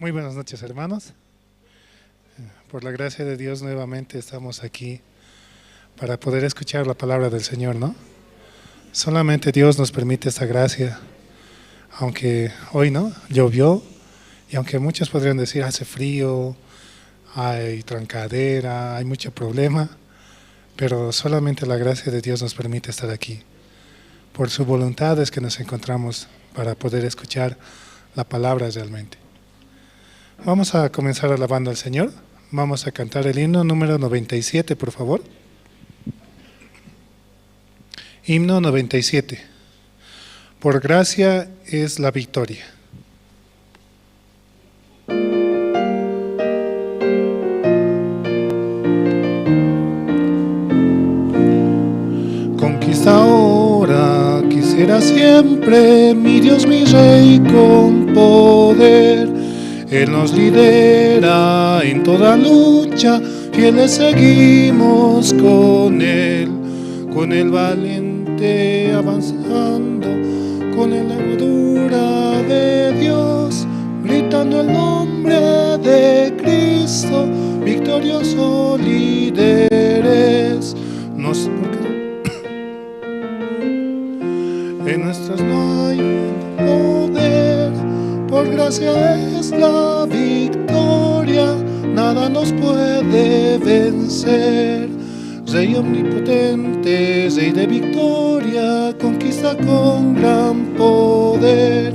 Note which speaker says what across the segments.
Speaker 1: Muy buenas noches, hermanos. Por la gracia de Dios nuevamente estamos aquí para poder escuchar la palabra del Señor, ¿no? Solamente Dios nos permite esta gracia, aunque hoy, ¿no?, llovió, y aunque muchos podrían decir hace frío, hay trancadera, hay mucho problema, pero solamente la gracia de Dios nos permite estar aquí. Por su voluntad es que nos encontramos para poder escuchar la palabra realmente. Vamos a comenzar alabando al Señor. Vamos a cantar el himno número 97, por favor. Himno 97. Por gracia es la victoria. Conquista ahora, quisiera siempre, mi Dios, mi Rey, con poder. Él nos lidera en toda lucha, fieles seguimos con Él, con el valiente avanzando, con la armadura de Dios, gritando el nombre de Cristo, victorioso líderes. No sé por qué. En nuestras no hay poder, por gracia es la victoria, nada nos puede vencer. Rey omnipotente, Rey de victoria, conquista con gran poder.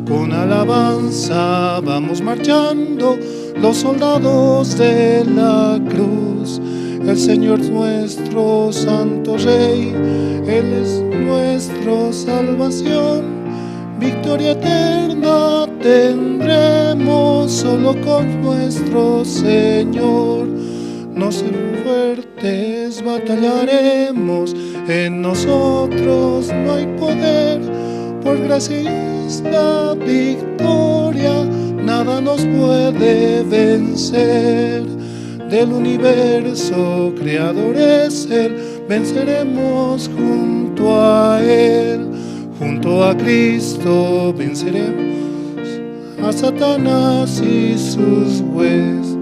Speaker 1: Con alabanza vamos marchando, los soldados de la cruz. El Señor es nuestro santo Rey, Él es nuestra salvación. Victoria eterna tendremos solo con nuestro Señor. No ser fuertes batallaremos, en nosotros no hay poder. Por gracia es la victoria, nada nos puede vencer. Del universo creador es Él, venceremos junto a Él. Junto a Cristo venceremos a Satanás y sus huestes.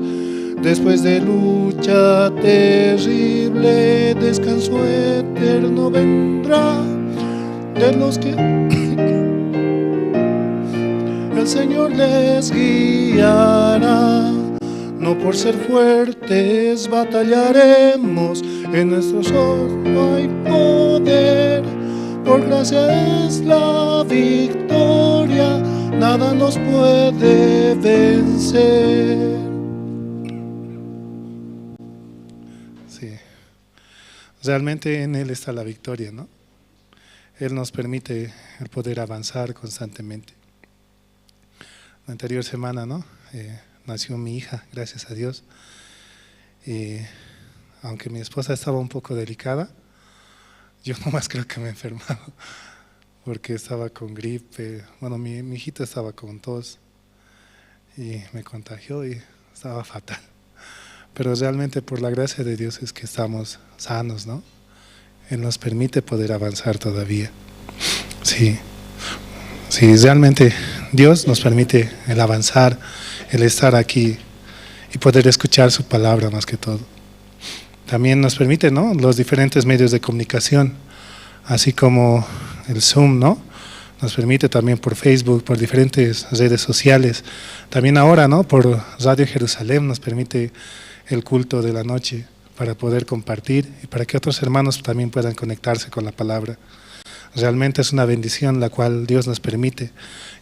Speaker 1: Después de lucha terrible, descanso eterno vendrá de los que el Señor les guiará. No por ser fuertes batallaremos, en nuestros ojos no hay poder. Por gracia es la victoria, nada nos puede vencer. Sí, realmente en Él está la victoria, ¿no? Él nos permite el poder avanzar constantemente. La anterior semana, ¿no? Nació mi hija, gracias a Dios. Y aunque mi esposa estaba un poco delicada, yo nomás creo que me he enfermado, porque estaba con gripe. Bueno, mi hijito estaba con tos y me contagió y estaba fatal. Pero realmente por la gracia de Dios es que estamos sanos, ¿no? Él nos permite poder avanzar todavía. Sí, sí, realmente Dios nos permite el avanzar, el estar aquí y poder escuchar su palabra más que todo. También nos permite, ¿no?, los diferentes medios de comunicación, así como el Zoom, ¿no? Nos permite también por Facebook, por diferentes redes sociales. También ahora, ¿no?, por Radio Jerusalén nos permite el culto de la noche para poder compartir y para que otros hermanos también puedan conectarse con la palabra. Realmente es una bendición la cual Dios nos permite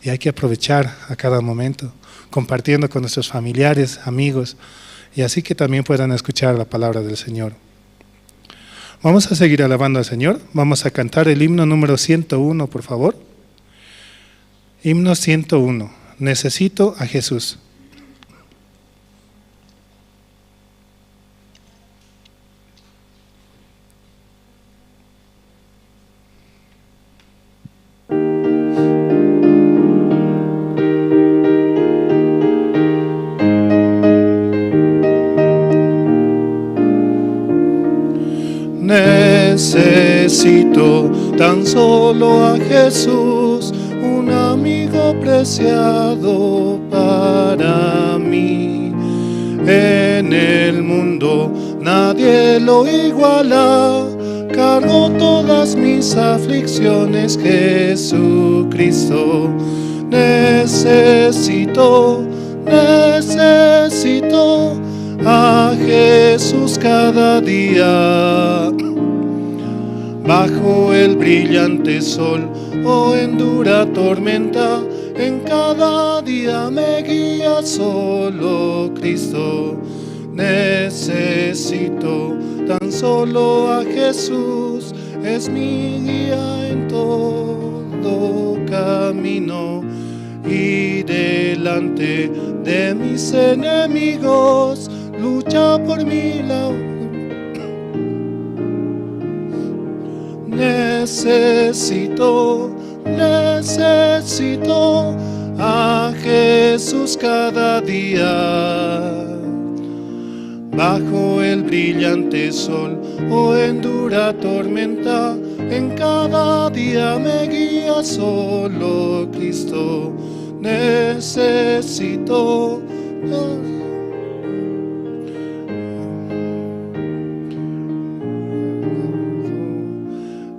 Speaker 1: y hay que aprovechar a cada momento, compartiendo con nuestros familiares, amigos, y así que también puedan escuchar la palabra del Señor. Vamos a seguir alabando al Señor. Vamos a cantar el himno número 101, por favor. Himno 101. Necesito a Jesús. Necesito tan solo a Jesús, un amigo preciado para mí. En el mundo nadie lo iguala, cargo todas mis aflicciones, Jesucristo. Necesito, necesito a Jesús cada día. Bajo el brillante sol o en dura tormenta, en cada día me guía solo Cristo. Necesito tan solo a Jesús, es mi guía en todo camino. Y delante de mis enemigos, lucha por mí la. Necesito, necesito a Jesús cada día. Bajo el brillante sol o en dura tormenta, en cada día me guía solo Cristo. Necesito.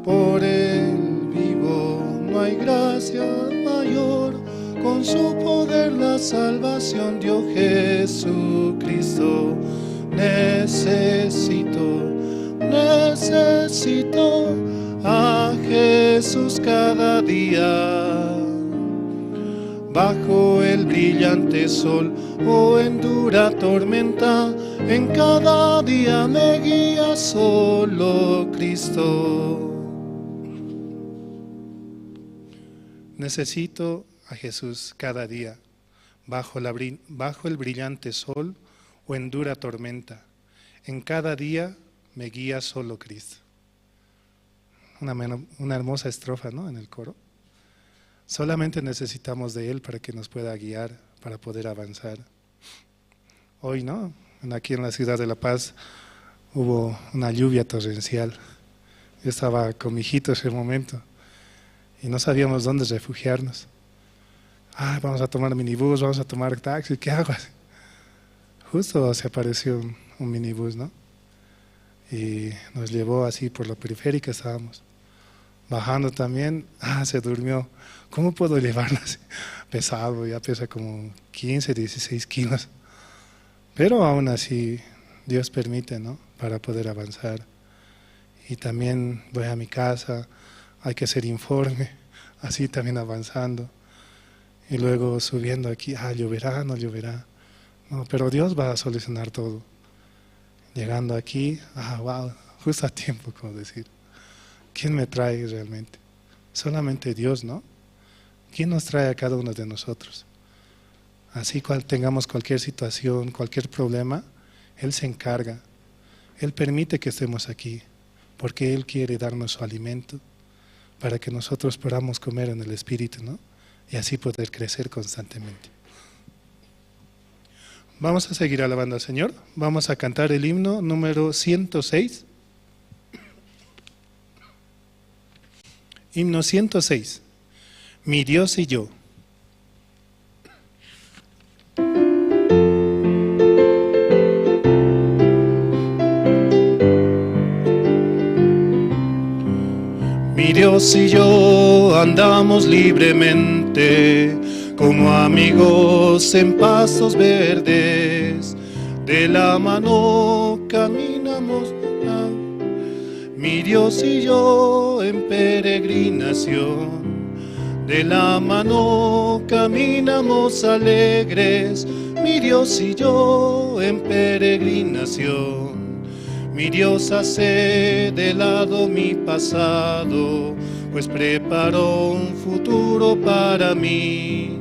Speaker 1: Por él vivo, no hay gracia mayor, con su poder la salvación dio Jesucristo. Necesito, necesito a Jesús cada día. Bajo el brillante sol o en dura tormenta, en cada día me guía solo Cristo. Necesito a Jesús cada día, bajo el brillante sol o en dura tormenta. En cada día me guía solo Cristo. Una hermosa estrofa, ¿no?, en el coro. Solamente necesitamos de Él para que nos pueda guiar, para poder avanzar. Hoy, ¿no?, aquí en la ciudad de La Paz hubo una lluvia torrencial. Yo estaba con mi hijito ese momento y no sabíamos dónde refugiarnos. Ah, vamos a tomar minibús, vamos a tomar taxi, ¿qué hago? Justo se apareció un minibús, ¿no? Y nos llevó así por la periférica, estábamos bajando también. Ah, se durmió. ¿Cómo puedo llevarlo así? Pesado, ya pesa como 15, 16 kilos. Pero aún así, Dios permite, ¿no?, para poder avanzar. Y también voy a mi casa, Hay que hacer informe, así también avanzando. Y luego subiendo aquí, ah, lloverá, no lloverá. No, pero Dios va a solucionar todo. Llegando aquí, ah, wow, justo a tiempo, como decir. ¿Quién me trae realmente? Solamente Dios, ¿no? ¿Quién nos trae a cada uno de nosotros? Así cual tengamos cualquier situación, cualquier problema, Él se encarga. Él permite que estemos aquí, porque Él quiere darnos su alimento para que nosotros podamos comer en el Espíritu, ¿no? Y así poder crecer constantemente. Vamos a seguir alabando al Señor. Vamos a cantar el himno número 106. Himno 106. Mi Dios y yo. Mi Dios y yo andamos libremente como amigos en pastos verdes, de la mano caminamos. Mi Dios y yo en peregrinación, de la mano caminamos alegres, mi Dios y yo en peregrinación. Mi Dios hace de lado mi pasado, pues preparó un futuro para mí.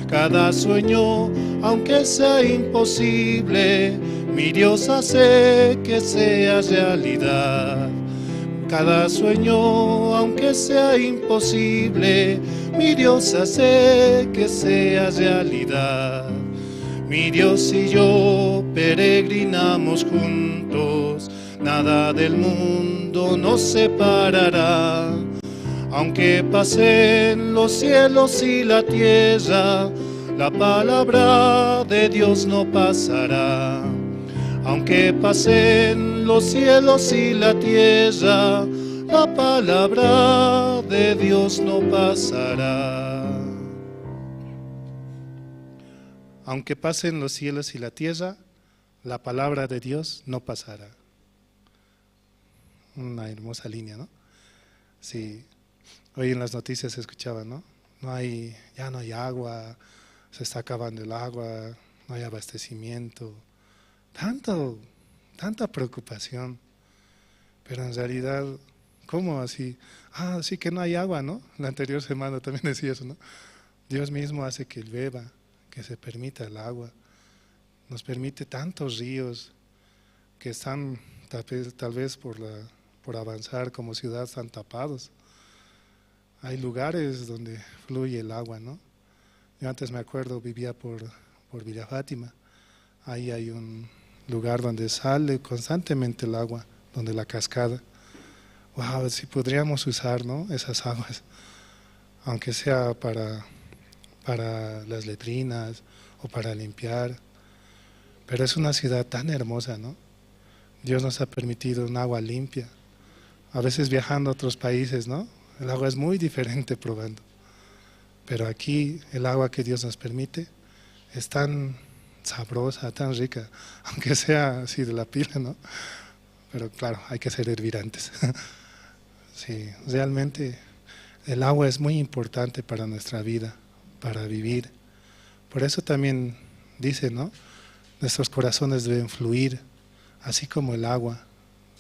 Speaker 1: Cada sueño, aunque sea imposible, mi Dios hace que sea realidad. Cada sueño, aunque sea imposible, mi Dios hace que sea realidad. Mi Dios y yo peregrinamos juntos, nada del mundo nos separará. Aunque pasen los cielos y la tierra, la palabra de Dios no pasará. Aunque pasen los cielos y la tierra, la palabra de Dios no pasará. Aunque pasen los cielos y la tierra, la palabra de Dios no pasará. Una hermosa línea, ¿no? Sí, hoy en las noticias se escuchaba, ¿no? No hay, ya no hay agua, se está acabando el agua, no hay abastecimiento. Tanta preocupación. Pero en realidad, ¿cómo así? Ah, sí que no hay agua, ¿no? La anterior semana también decía eso, ¿no? Dios mismo hace que llueva, que se permita el agua. Nos permite tantos ríos que están tal vez por avanzar como ciudad están tapados. Hay lugares donde fluye el agua, ¿no? Yo antes me acuerdo, vivía por Villa Fátima. Ahí hay un lugar donde sale constantemente el agua, donde la cascada. Wow, si podríamos usar, ¿no?, esas aguas, aunque sea para las letrinas o para limpiar. Pero es una ciudad tan hermosa, ¿no? Dios nos ha permitido un agua limpia. A veces viajando a otros países, ¿no?, el agua es muy diferente probando. Pero aquí el agua que Dios nos permite es tan sabrosa, tan rica, aunque sea así de la pila, ¿no? Pero claro, hay que hacer hervir antes. Sí, realmente el agua es muy importante para nuestra vida, para vivir. Por eso también dice, ¿no?, nuestros corazones deben fluir, así como el agua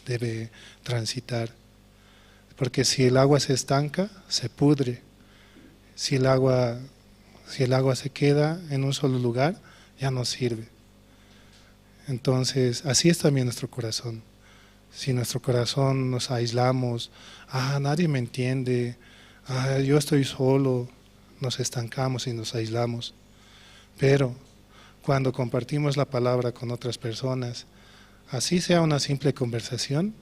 Speaker 1: debe transitar. Porque si el agua se estanca, se pudre. Si el agua se queda en un solo lugar, ya no sirve. Entonces, así es también nuestro corazón. Si nuestro corazón nos aislamos, ah, nadie me entiende, ah, yo estoy solo, nos estancamos y nos aislamos. Pero cuando compartimos la palabra con otras personas, así sea una simple conversación,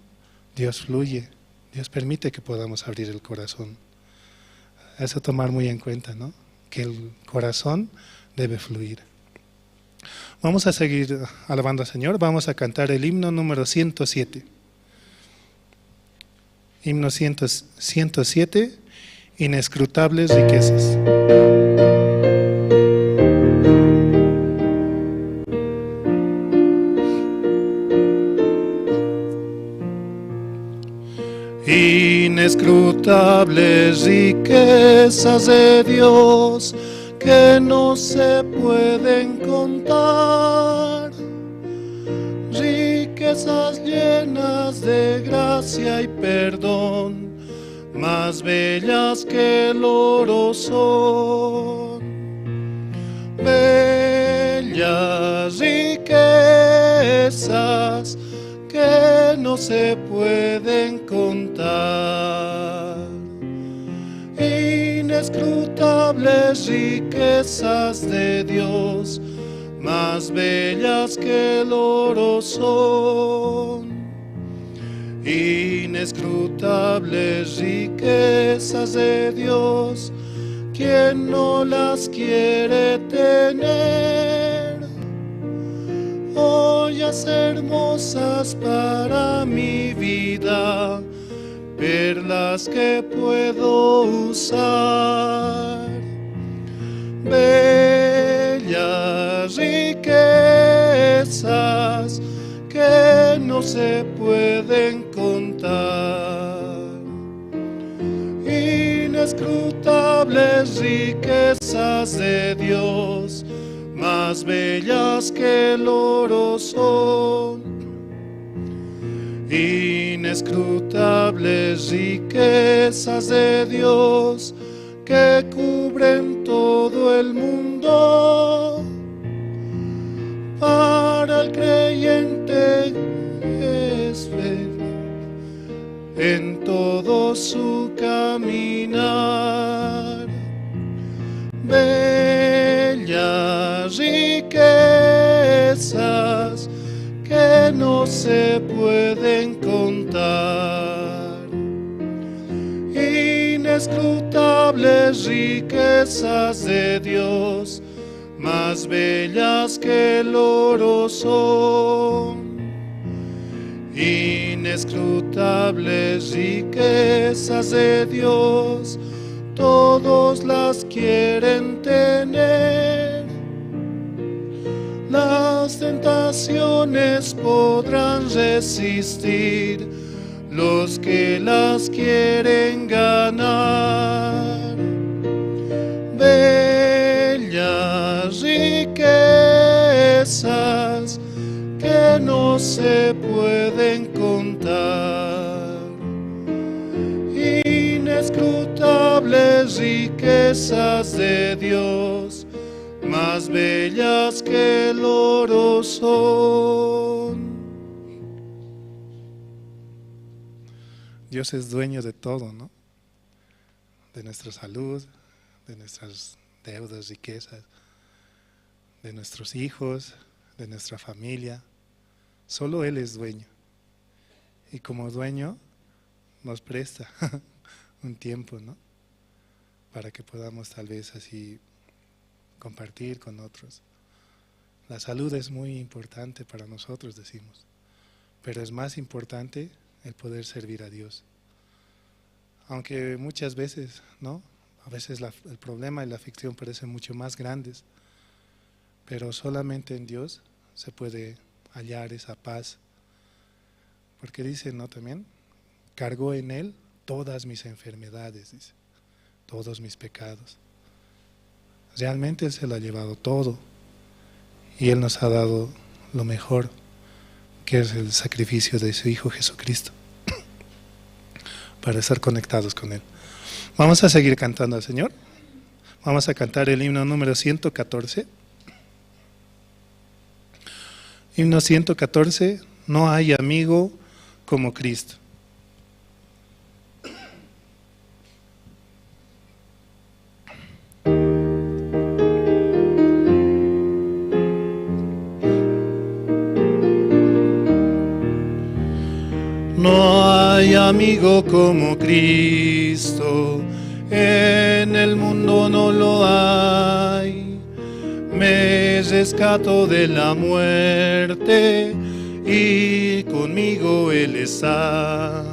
Speaker 1: Dios fluye, Dios permite que podamos abrir el corazón. Eso tomar muy en cuenta, ¿no? Que el corazón debe fluir. Vamos a seguir alabando al Señor, vamos a cantar el himno número 107. Himno 107, Inescrutables riquezas. Inescrutables riquezas de Dios que no se pueden contar, riquezas llenas de gracia y perdón, más bellas que el oro son. Bellas riquezas que no se pueden contar, inescrutables riquezas de Dios, más bellas que el oro son. Inescrutables riquezas de Dios, quien no las quiere tener. Joyas hermosas para mi vida, perlas que puedo usar. Bellas riquezas que no se pueden contar, inescrutables riquezas de Dios, más bellas que el oro son. Inescrutables riquezas de Dios que cubren todo el mundo. Para el creyente es ver en todo su caminar. Bellas riquezas que no se pueden contar, inescrutables riquezas de Dios, más bellas que el oro son. Inescrutables riquezas de Dios, todos las quieren tener. Las tentaciones podrán resistir los que las quieren ganar. Bellas riquezas que no se pueden contar, inescrutables riquezas de Dios, más bellas que el oro son. Dios es dueño de todo, ¿no? De nuestra salud, de nuestras deudas, riquezas, de nuestros hijos, de nuestra familia. Solo Él es dueño. Y como dueño nos presta un tiempo, ¿no? Para que podamos tal vez así compartir con otros. La salud es muy importante para nosotros, decimos, pero es más importante el poder servir a Dios. Aunque muchas veces, ¿no? A veces el problema y la aflicción parecen mucho más grandes, pero solamente en Dios se puede hallar esa paz. Porque dice, ¿no? También, cargó en Él todas mis enfermedades, dice, todos mis pecados. Realmente Él se lo ha llevado todo y Él nos ha dado lo mejor, que es el sacrificio de su Hijo Jesucristo, para estar conectados con Él. Vamos a seguir cantando al Señor. Vamos a cantar el himno número 114. Himno 114, no hay amigo como Cristo. No hay amigo como Cristo, en el mundo no lo hay. Me rescató de la muerte y conmigo Él está.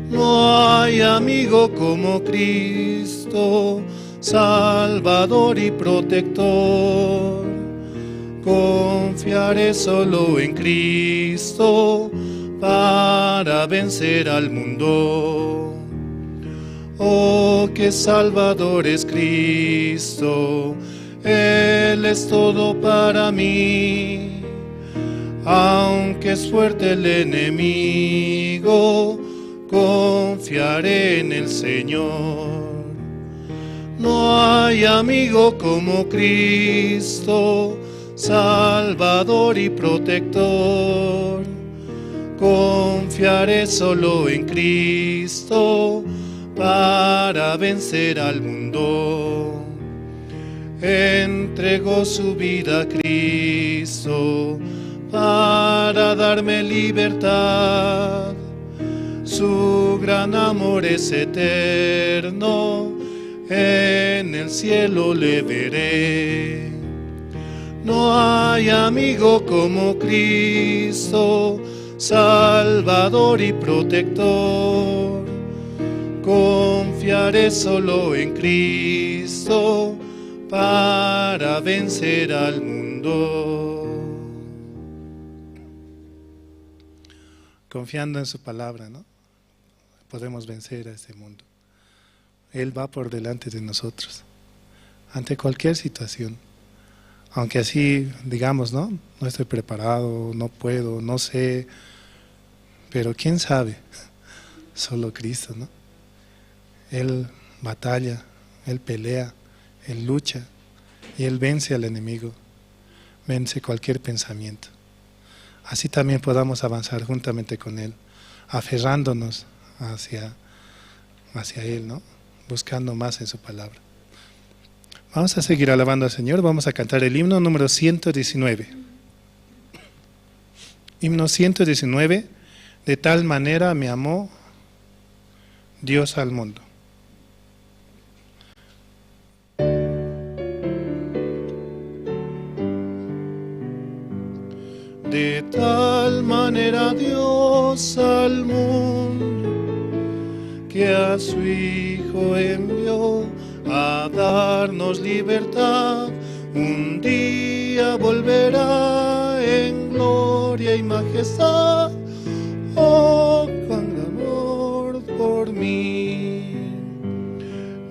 Speaker 1: No hay amigo como Cristo, Salvador y protector. Confiaré solo en Cristo para vencer al mundo. Oh, que Salvador es Cristo, Él es todo para mí. Aunque es fuerte el enemigo, confiaré en el Señor. No hay amigo como Cristo, Salvador y protector. Confiaré solo en Cristo para vencer al mundo. Entregó su vida a Cristo para darme libertad. Su gran amor es eterno, en el cielo le veré. No hay amigo como Cristo, Salvador y protector. Confiaré solo en Cristo para vencer al mundo. Confiando en su palabra, ¿no? Podemos vencer a este mundo. Él va por delante de nosotros, ante cualquier situación. Aunque así digamos, ¿no? No estoy preparado, no puedo, no sé. Pero ¿quién sabe? Solo Cristo, ¿no? Él batalla, Él pelea, Él lucha y Él vence al enemigo, vence cualquier pensamiento. Así también podamos avanzar juntamente con Él, aferrándonos hacia Él, ¿no? Buscando más en su palabra. Vamos a seguir alabando al Señor, vamos a cantar el himno número 119. Himno 119, de tal manera me amó Dios al mundo. De tal manera Dios al mundo que a su Hijo envió a darnos libertad. Un día volverá en gloria y majestad. Oh, cuán amor por mí.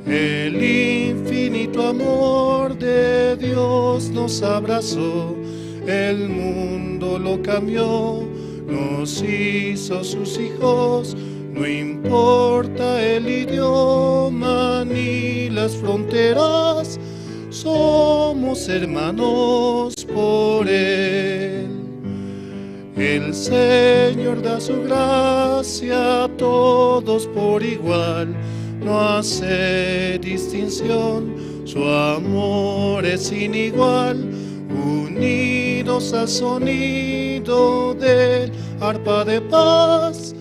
Speaker 1: El infinito amor de Dios nos abrazó, el mundo lo cambió, nos hizo sus hijos. No importa el idioma ni las fronteras, somos hermanos por Él. El Señor da su gracia a todos por igual, no hace distinción, su amor es sin igual. Unidos al sonido del arpa de paz,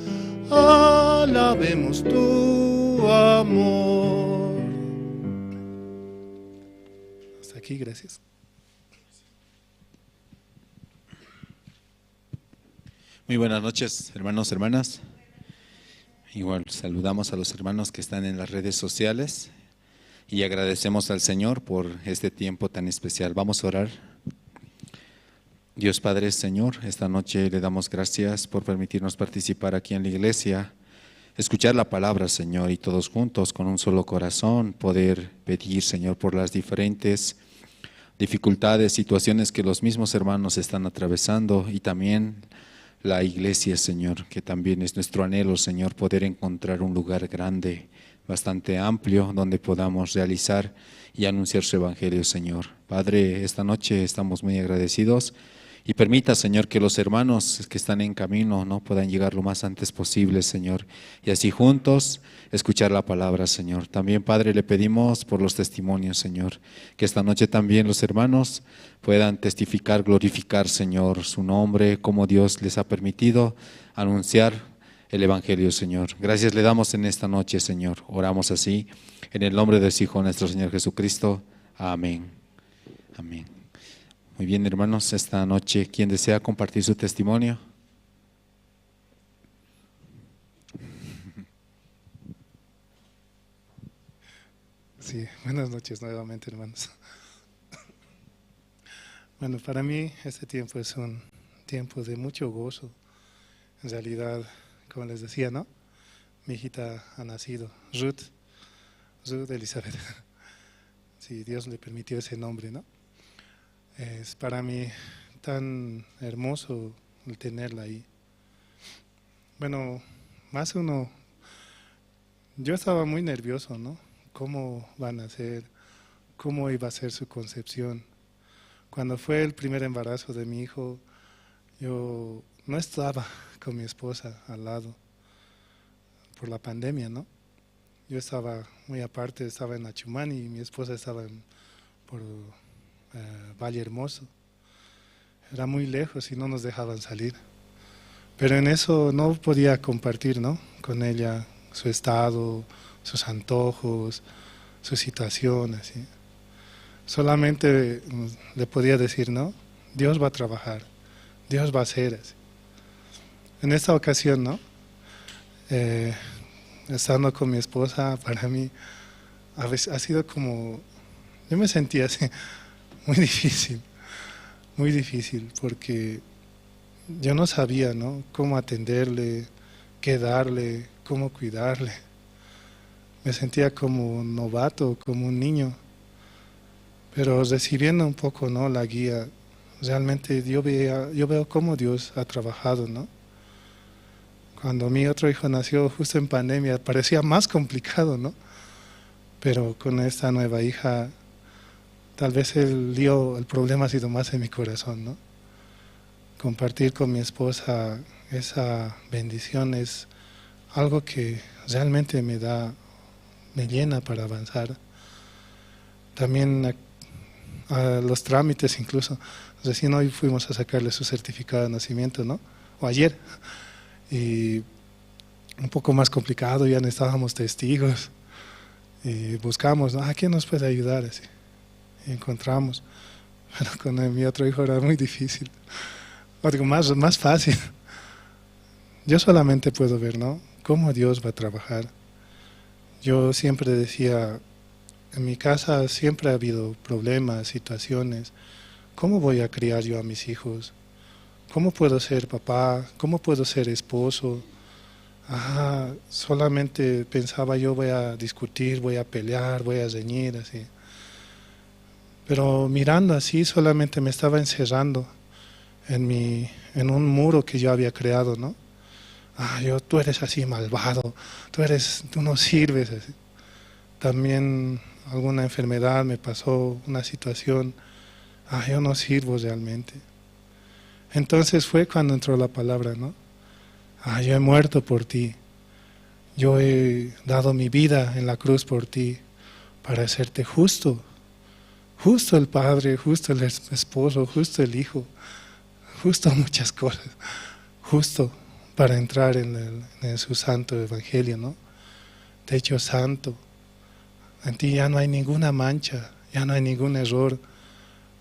Speaker 1: alabemos tu amor. Hasta aquí, gracias.
Speaker 2: Muy buenas noches, hermanos, hermanas. Igual saludamos a los hermanos que están en las redes sociales y agradecemos al Señor por este tiempo tan especial. Vamos a orar. Dios Padre, Señor, esta noche le damos gracias por permitirnos participar aquí en la iglesia, escuchar la palabra, Señor, y todos juntos con un solo corazón poder pedir, Señor, por las diferentes dificultades, situaciones que los mismos hermanos están atravesando y también la iglesia, Señor, que también es nuestro anhelo, Señor, poder encontrar un lugar grande, bastante amplio, donde podamos realizar y anunciar su evangelio, Señor. Padre, esta noche estamos muy agradecidos y permita, Señor, que los hermanos que están en camino no puedan llegar lo más antes posible, Señor, y así juntos escuchar la palabra, Señor. También, Padre, le pedimos por los testimonios, Señor, que esta noche también los hermanos puedan testificar, glorificar, Señor, su nombre, como Dios les ha permitido anunciar el evangelio, Señor. Gracias le damos en esta noche, Señor. Oramos así, en el nombre de su Hijo, nuestro Señor Jesucristo. Amén. Amén. Muy bien, hermanos, esta noche, ¿quién desea compartir su testimonio?
Speaker 1: Sí, buenas noches nuevamente, hermanos. Bueno, para mí este tiempo es un tiempo de mucho gozo. En realidad, como les decía, ¿no? Mi hijita ha nacido, Ruth. Ruth Elizabeth. Sí, Dios le permitió ese nombre, ¿no? Es para mí tan hermoso el tenerla ahí. Bueno, más uno, yo estaba muy nervioso, ¿no? ¿Cómo van a ser? ¿Cómo iba a ser su concepción? Cuando fue el primer embarazo de mi hijo, yo no estaba con mi esposa al lado por la pandemia, ¿no? Yo estaba muy aparte, estaba en Achumani y mi esposa estaba por Valle Hermoso. Era muy lejos y no nos dejaban salir. Pero en eso no podía compartir, ¿no?, con ella su estado, sus antojos, su situación, así. Solamente le podía decir, ¿no?, Dios va a trabajar, Dios va a hacer así. En esta ocasión, ¿no?, estando con mi esposa, para mí a veces ha sido como, yo me sentía así, muy difícil, muy difícil, porque yo no sabía, ¿no?, cómo atenderle, qué darle, cómo cuidarle. Me sentía como un novato, como un niño, pero recibiendo un poco, ¿no?, la guía, realmente yo veo cómo Dios ha trabajado, ¿no? Cuando mi otro hijo nació justo en pandemia, parecía más complicado, ¿no? Pero con esta nueva hija, tal vez el lío, el problema ha sido más en mi corazón, ¿no? Compartir con mi esposa esa bendición es algo que realmente me da, me llena para avanzar. También a los trámites incluso. Recién hoy fuimos a sacarle su certificado de nacimiento, ¿no? O ayer. Y un poco más complicado, ya necesitábamos testigos. Y buscamos, ¿no? ¿A quién nos puede ayudar? Así. Y encontramos. Pero con mi otro hijo era muy difícil. O digo, más fácil. Yo solamente puedo ver, ¿no?, cómo Dios va a trabajar. Yo siempre decía, en mi casa siempre ha habido problemas, situaciones. ¿Cómo voy a criar yo a mis hijos? ¿Cómo puedo ser papá? ¿Cómo puedo ser esposo? Ah, solamente pensaba yo voy a discutir, voy a pelear, voy a reñir, así. Pero mirando así solamente me estaba encerrando en un muro que yo había creado, ¿no? Ah, tú eres así malvado, tú no sirves. Así. También alguna enfermedad me pasó, una situación, ah, yo no sirvo realmente. Entonces fue cuando entró la palabra, ¿no? Ah, yo he muerto por ti, yo he dado mi vida en la cruz por ti, para hacerte justo, justo el padre, justo el esposo, justo el hijo, justo muchas cosas, justo para entrar en su santo evangelio, ¿no? De hecho, santo, en ti ya no hay ninguna mancha, ya no hay ningún error,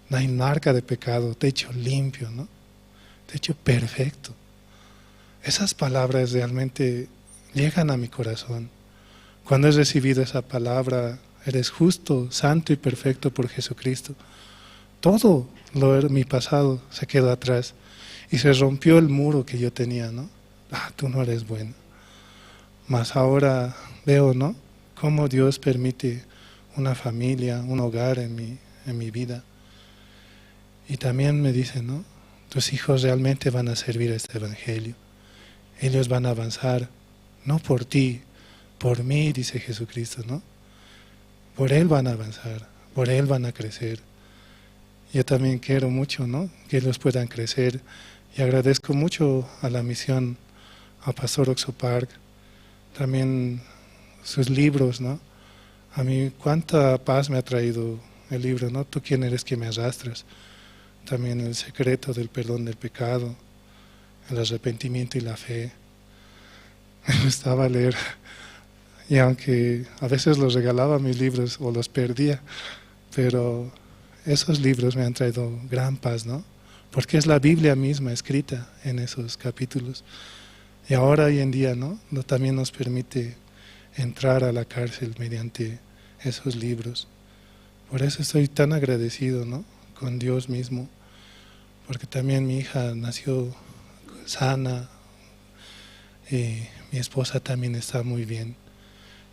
Speaker 1: no hay marca de pecado, te he hecho limpio, ¿no? Te he hecho perfecto. Esas palabras realmente llegan a mi corazón. Cuando he recibido esa palabra, eres justo, santo y perfecto por Jesucristo. Todo mi pasado se quedó atrás y se rompió el muro que yo tenía, ¿no? Ah, tú no eres bueno. Mas ahora veo, ¿no?, cómo Dios permite una familia, un hogar en mi vida. Y también me dice, ¿no?, tus hijos realmente van a servir a este evangelio. Ellos van a avanzar, no por ti, por mí, dice Jesucristo, ¿no? Por Él van a avanzar, por Él van a crecer. Yo también quiero mucho, ¿no?, que ellos puedan crecer. Y agradezco mucho a la misión, a Pastor Oxopark, también sus libros, ¿no? A mí cuánta paz me ha traído el libro, ¿no? Tú quién eres que me arrastras. También el secreto del perdón del pecado, el arrepentimiento y la fe. Me gustaba leer, y aunque a veces los regalaba mis libros o los perdía, pero esos libros me han traído gran paz, ¿no? Porque es la Biblia misma escrita en esos capítulos. Y ahora, hoy en día, ¿no?, también nos permite entrar a la cárcel mediante esos libros. Por eso estoy tan agradecido, ¿no?, con Dios mismo, porque también mi hija nació sana y mi esposa también está muy bien.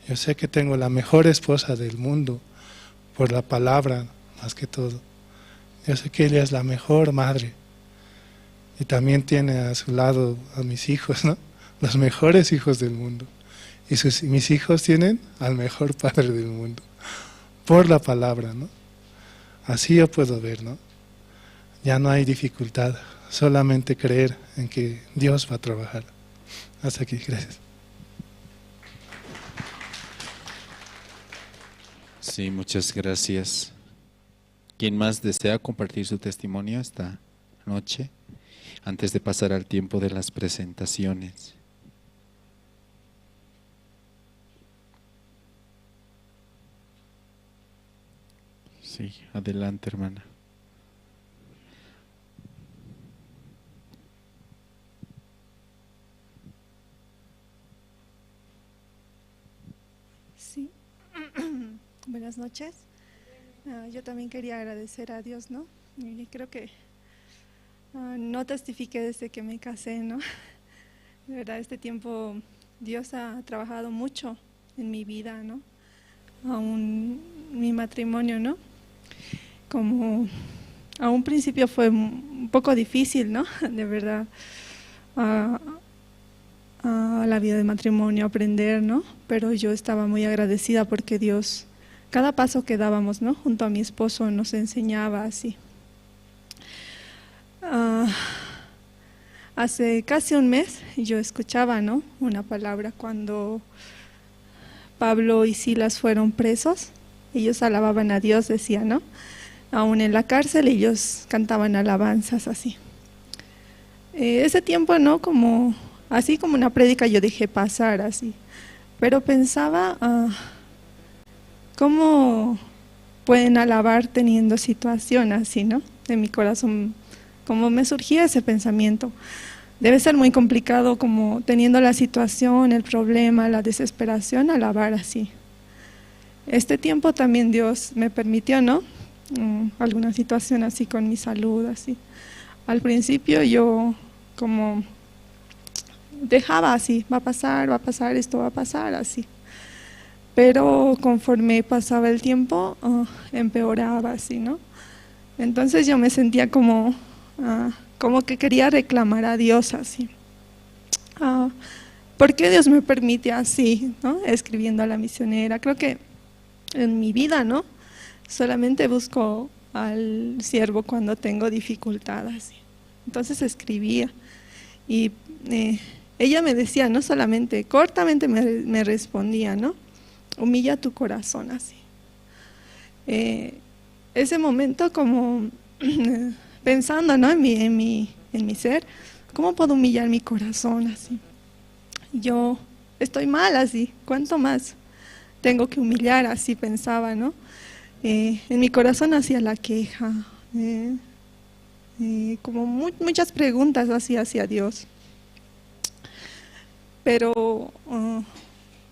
Speaker 1: Yo sé que tengo la mejor esposa del mundo, por la palabra más que todo. Yo sé que ella es la mejor madre. Y también tiene a su lado a mis hijos, ¿no? Los mejores hijos del mundo. Y mis hijos tienen al mejor padre del mundo. Por la palabra, ¿no? Así yo puedo ver, ¿no? Ya no hay dificultad, solamente creer en que Dios va a trabajar. Hasta aquí, gracias.
Speaker 2: Sí, muchas gracias. ¿Quién más desea compartir su testimonio esta noche? Antes de pasar al tiempo de las presentaciones. Sí, adelante, hermana.
Speaker 3: Sí. Buenas noches. Yo también quería agradecer a Dios, ¿no? Y creo que no testifiqué desde que me casé, ¿no? De verdad, este tiempo Dios ha trabajado mucho en mi vida, ¿no? Aún mi matrimonio, ¿no? Como a un principio fue un poco difícil, ¿no? De verdad, a la vida de matrimonio, aprender, ¿no? Pero yo estaba muy agradecida porque Dios, cada paso que dábamos, ¿no? Junto a mi esposo nos enseñaba así. Hace casi un mes yo escuchaba, ¿no? Una palabra cuando Pablo y Silas fueron presos, ellos alababan a Dios, decía, ¿no? Aún en la cárcel ellos cantaban alabanzas así. Ese tiempo, ¿no? Como, así como una prédica yo dejé pasar así, pero pensaba, ¿cómo pueden alabar teniendo situación así, ¿no? En mi corazón, como me surgía ese pensamiento. Debe ser muy complicado, como teniendo la situación, el problema, la desesperación, alabar así. Este tiempo también Dios me permitió, ¿no? Alguna situación así con mi salud, así. Al principio yo como dejaba así, va a pasar, esto va a pasar, así. Pero conforme pasaba el tiempo, empeoraba así, ¿no? Entonces yo me sentía como, como que quería reclamar a Dios así. ¿Por qué Dios me permite así, ¿no? Escribiendo a la misionera. Creo que en mi vida, ¿no? Solamente busco al siervo cuando tengo dificultades. Así. Entonces escribía y ella me decía, no solamente, cortamente me respondía, ¿no? Humilla tu corazón así. Ese momento como pensando, ¿no? en mi ser, ¿cómo puedo humillar mi corazón así? Yo estoy mal así, ¿cuánto más tengo que humillar? Así pensaba, ¿no? En mi corazón hacía la queja, como muchas preguntas así hacia Dios. Pero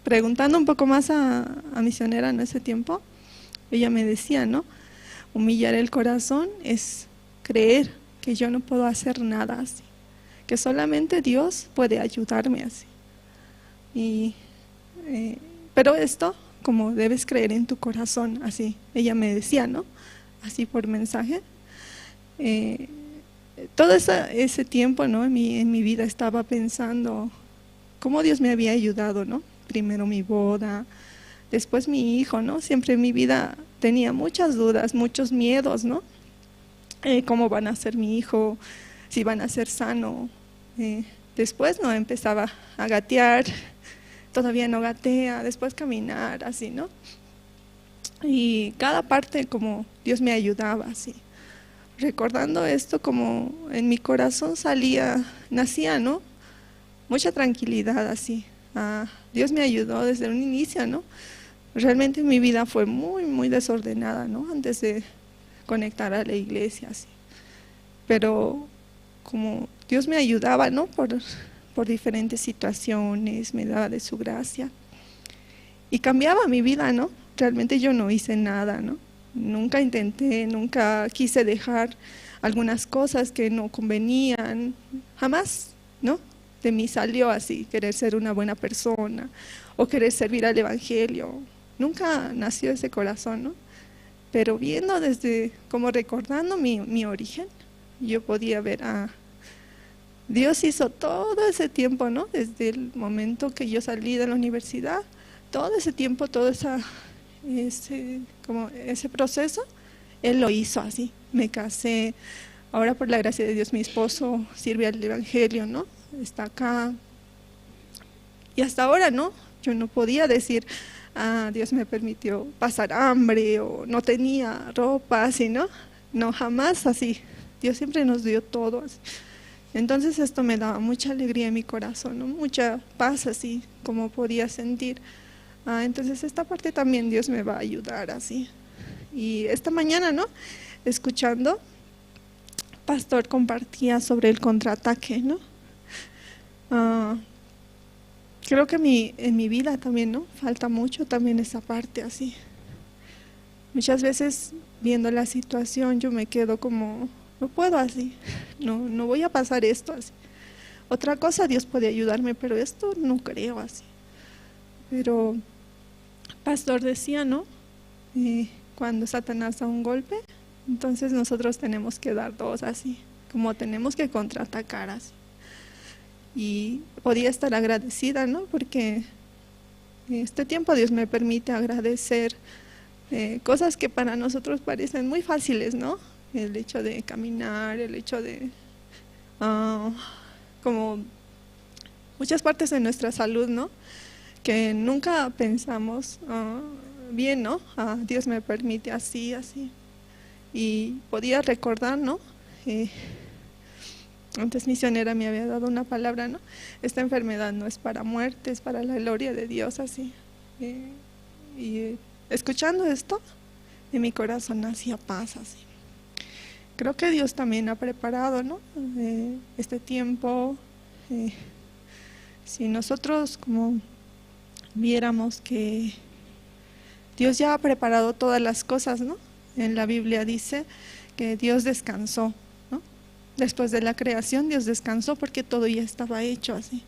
Speaker 3: preguntando un poco más a misionera en ese tiempo, ella me decía, ¿no? Humillar el corazón es creer que yo no puedo hacer nada así, que solamente Dios puede ayudarme así. Y, pero esto, como debes creer en tu corazón, así, ella me decía, ¿no? Así por mensaje. Todo ese tiempo, ¿no? En mi vida estaba pensando cómo Dios me había ayudado, ¿no? Primero mi boda, después mi hijo, ¿no? Siempre en mi vida tenía muchas dudas, muchos miedos, ¿no? Cómo van a ser mi hijo, si van a ser sano. Después, ¿no? Empezaba a gatear, todavía no gatea, después caminar, así, ¿no? Y cada parte como Dios me ayudaba, así. Recordando esto, como en mi corazón salía, nacía, ¿no? Mucha tranquilidad, así. Dios me ayudó desde un inicio, ¿no? Realmente mi vida fue muy, muy desordenada, ¿no? Antes de conectar a la iglesia, así. Pero como Dios me ayudaba, ¿no? Por diferentes situaciones, me daba de su gracia. Y cambiaba mi vida, ¿no? Realmente yo no hice nada, ¿no? Nunca intenté, nunca quise dejar algunas cosas que no convenían, jamás, ¿no? de mí salió así, querer ser una buena persona o querer servir al Evangelio. Nunca nació ese corazón, ¿no? Pero viendo desde, como recordando mi origen, yo podía ver a Dios hizo todo ese tiempo, ¿no? Desde el momento que yo salí de la universidad, todo ese tiempo, todo ese proceso, Él lo hizo así. Me casé, ahora por la gracia de Dios mi esposo sirve al Evangelio, ¿no? Está acá. Y hasta ahora, ¿no? Yo no podía decir, ah, Dios me permitió pasar hambre o no tenía ropa, así, ¿no? No, jamás así. Dios siempre nos dio todo así. Entonces esto me daba mucha alegría en mi corazón, ¿no? Mucha paz así, como podía sentir. Ah, entonces esta parte también Dios me va a ayudar así. Y esta mañana, ¿no? Escuchando, pastor compartía sobre el contraataque, ¿no? Ah, creo que en mi vida también, ¿no? Falta mucho también esa parte así. Muchas veces viendo la situación yo me quedo como, no puedo así, no voy a pasar esto así. Otra cosa Dios puede ayudarme, pero esto no creo así. Pero pastor decía, ¿no? Cuando Satanás da un golpe, entonces nosotros tenemos que dar dos así, como tenemos que contraatacar así. Y podía estar agradecida, ¿no? Porque este tiempo Dios me permite agradecer cosas que para nosotros parecen muy fáciles, ¿no? El hecho de caminar, el hecho de, como muchas partes de nuestra salud, ¿no? Que nunca pensamos bien, ¿no? Dios me permite así, así. Y podía recordar, ¿no? Antes misionera me había dado una palabra, ¿no? Esta enfermedad no es para muerte, es para la gloria de Dios, así. Y escuchando esto, en mi corazón hacía paz, así. Creo que Dios también ha preparado, ¿no? Este tiempo, si nosotros como viéramos que Dios ya ha preparado todas las cosas, ¿no? En la Biblia dice que Dios descansó, ¿no? Después de la creación Dios descansó porque todo ya estaba hecho así.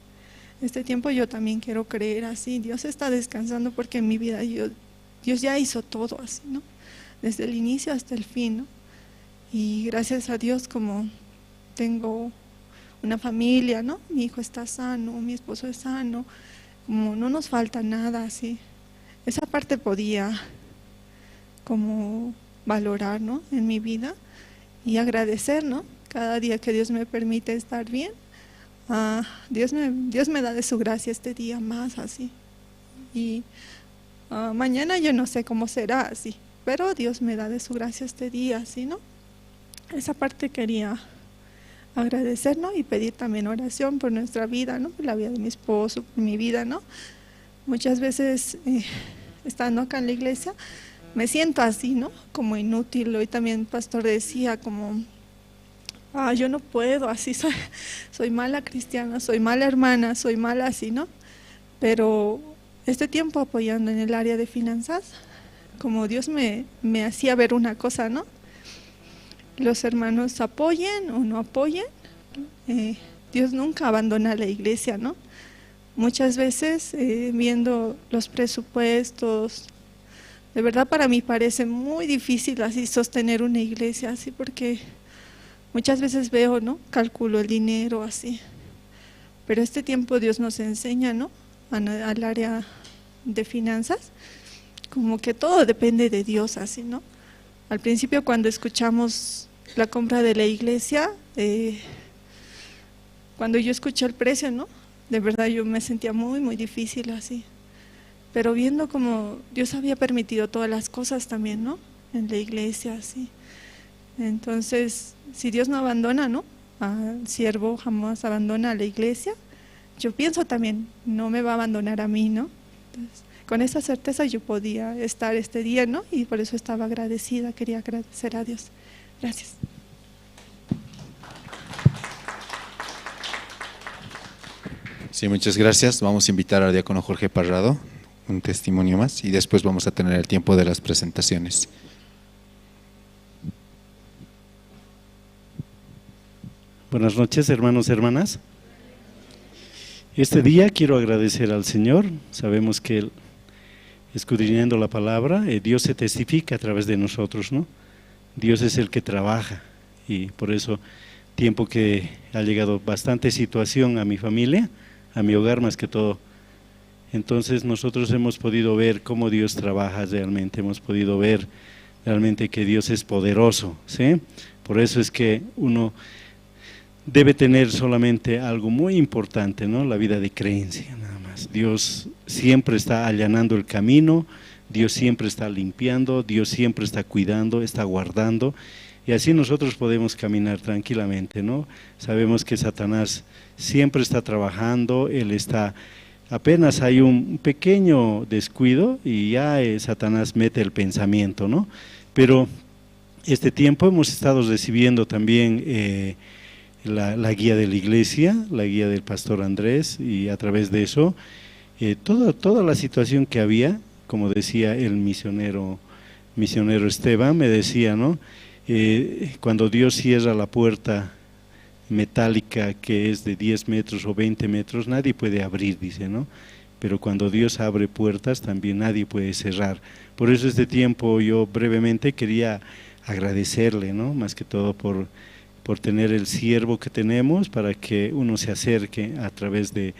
Speaker 3: Este tiempo yo también quiero creer así, Dios está descansando porque en mi vida Dios ya hizo todo así, ¿no? Desde el inicio hasta el fin, ¿no? Y gracias a Dios como tengo una familia, ¿no? Mi hijo está sano, mi esposo es sano, como no nos falta nada así. Esa parte podía como valorar, ¿no? En mi vida y agradecer, ¿no? Cada día que Dios me permite estar bien, Dios me da de su gracia este día más así. Y mañana yo no sé cómo será así, pero Dios me da de su gracia este día así, ¿no? Esa parte quería agradecer, ¿no? Y pedir también oración por nuestra vida, ¿no? Por la vida de mi esposo, por mi vida, ¿no? Muchas veces, estando acá en la iglesia, me siento así, ¿no? Como inútil. Hoy también el pastor decía como, yo no puedo, así soy mala cristiana, soy mala hermana, soy mala así, ¿no? Pero este tiempo apoyando en el área de finanzas, como Dios me hacía ver una cosa, ¿no? Los hermanos apoyen o no apoyen, Dios nunca abandona la iglesia, ¿no? Muchas veces viendo los presupuestos, de verdad para mí parece muy difícil así sostener una iglesia así, porque muchas veces veo, ¿no? Calculo el dinero así, pero este tiempo Dios nos enseña, ¿no? Al área de finanzas, como que todo depende de Dios así, ¿no? Al principio cuando escuchamos la compra de la iglesia, cuando yo escuché el precio, ¿no? De verdad yo me sentía muy, muy difícil así. Pero viendo como Dios había permitido todas las cosas también, ¿no? En la iglesia, así. Entonces, si Dios no abandona, ¿no? Al siervo jamás abandona a la iglesia, yo pienso también, no me va a abandonar a mí, ¿no? Entonces, con esa certeza yo podía estar este día, ¿no? Y por eso estaba agradecida, quería agradecer a Dios. Gracias.
Speaker 2: Sí, muchas gracias. Vamos a invitar al diácono Jorge Parrado, un testimonio más, y después vamos a tener el tiempo de las presentaciones.
Speaker 4: Buenas noches, hermanos y hermanas. Este día quiero agradecer al Señor. Sabemos que él, escudriñando la palabra, Dios se testifica a través de nosotros, ¿no? Dios es el que trabaja y por eso tiempo que ha llegado bastante situación a mi familia, a mi hogar más que todo. Entonces nosotros hemos podido ver cómo Dios trabaja realmente, hemos podido ver realmente que Dios es poderoso, ¿sí? Por eso es que uno debe tener solamente algo muy importante, ¿no? La vida de creencia, nada más. Dios siempre está allanando el camino, Dios siempre está limpiando, Dios siempre está cuidando, está guardando, y así nosotros podemos caminar tranquilamente, ¿no? Sabemos que Satanás siempre está trabajando, él está... Apenas hay un pequeño descuido y ya Satanás mete el pensamiento, ¿no? Pero este tiempo hemos estado recibiendo también la guía de la iglesia, la guía del pastor Andrés, y a través de eso, toda la situación que había, como decía el misionero Esteban, me decía, ¿no? Cuando Dios cierra la puerta metálica que es de 10 metros o 20 metros, nadie puede abrir, dice, ¿no? Pero cuando Dios abre puertas, también nadie puede cerrar. Por eso este tiempo yo brevemente quería agradecerle, ¿no? Más que todo por tener el siervo que tenemos, para que uno se acerque a través de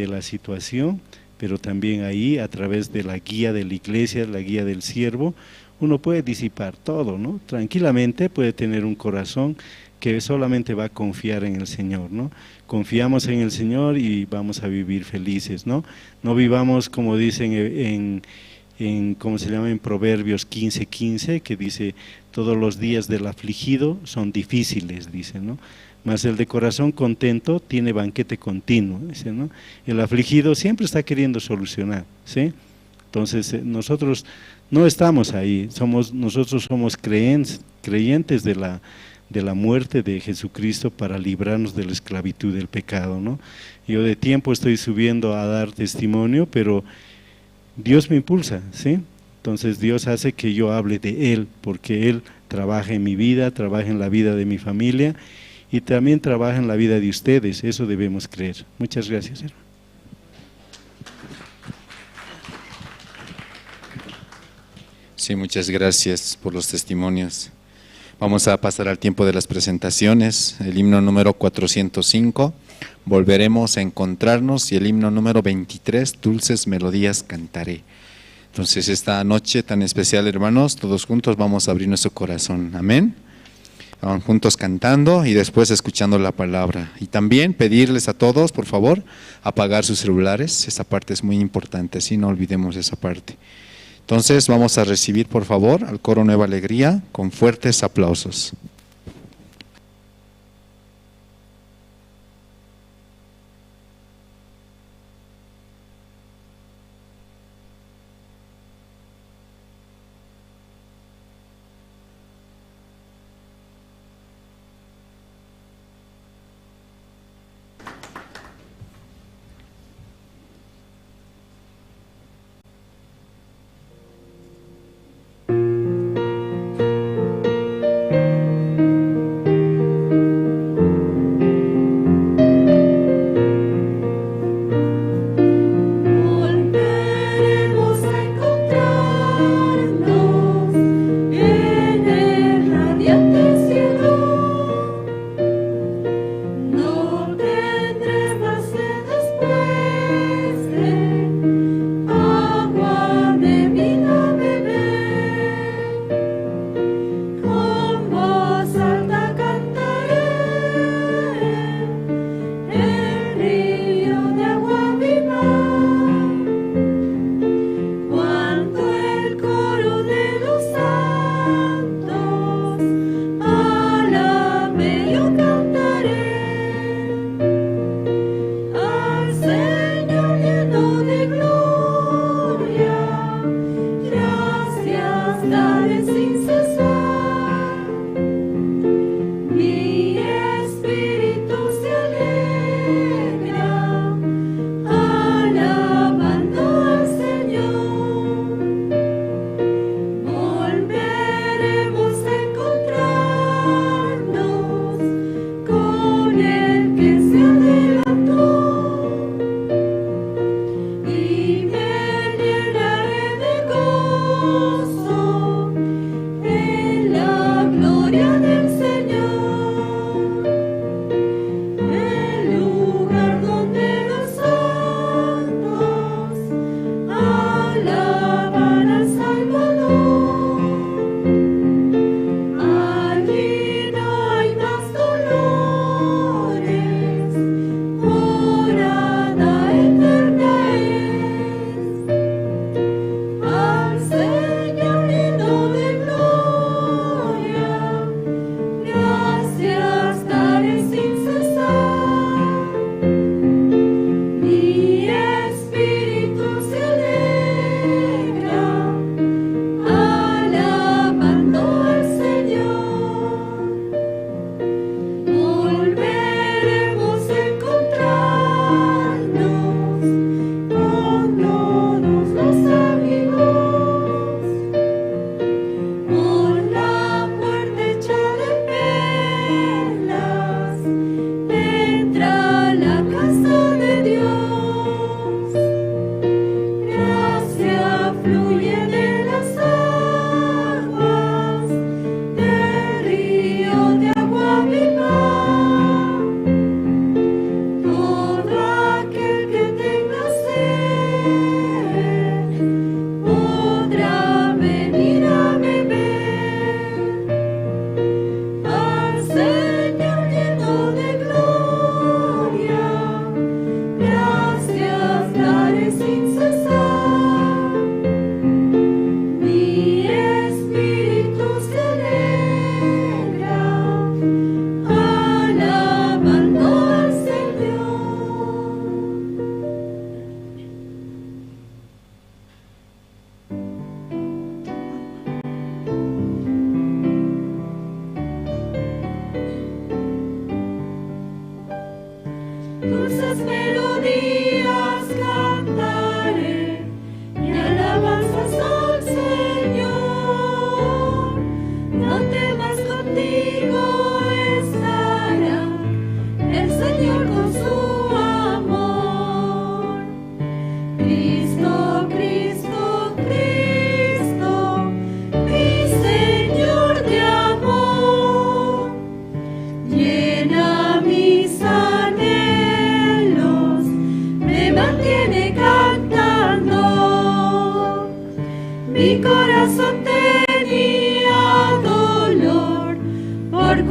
Speaker 4: la situación, pero también ahí a través de la guía de la iglesia, la guía del siervo, uno puede disipar todo, ¿no? Tranquilamente puede tener un corazón que solamente va a confiar en el Señor, ¿no? Confiamos en el Señor y vamos a vivir felices, ¿no? No vivamos como dicen en ¿cómo se llama? En Proverbios 15:15, que dice, todos los días del afligido son difíciles, dice, ¿no? Mas el de corazón contento tiene banquete continuo, dice, ¿no? El afligido siempre está queriendo solucionar, ¿sí? Entonces, nosotros no estamos ahí, nosotros somos creyentes de la muerte de Jesucristo para librarnos de la esclavitud del pecado, ¿no? Yo de tiempo estoy subiendo a dar testimonio, pero Dios me impulsa, ¿sí? Entonces Dios hace que yo hable de Él, porque Él trabaja en mi vida, trabaja en la vida de mi familia y también trabaja en la vida de ustedes, eso debemos creer. Muchas gracias, hermano.
Speaker 2: Sí, muchas gracias por los testimonios. Vamos a pasar al tiempo de las presentaciones, el himno número 405, Volveremos a encontrarnos, y el himno número 23, Dulces Melodías Cantaré. Entonces esta noche tan especial, hermanos, todos juntos vamos a abrir nuestro corazón, amén. Vamos juntos cantando y después escuchando la palabra. Y también pedirles a todos, por favor, apagar sus celulares, esa parte es muy importante, sí, no olvidemos esa parte. Entonces vamos a recibir, por favor, al coro Nueva Alegría con fuertes aplausos.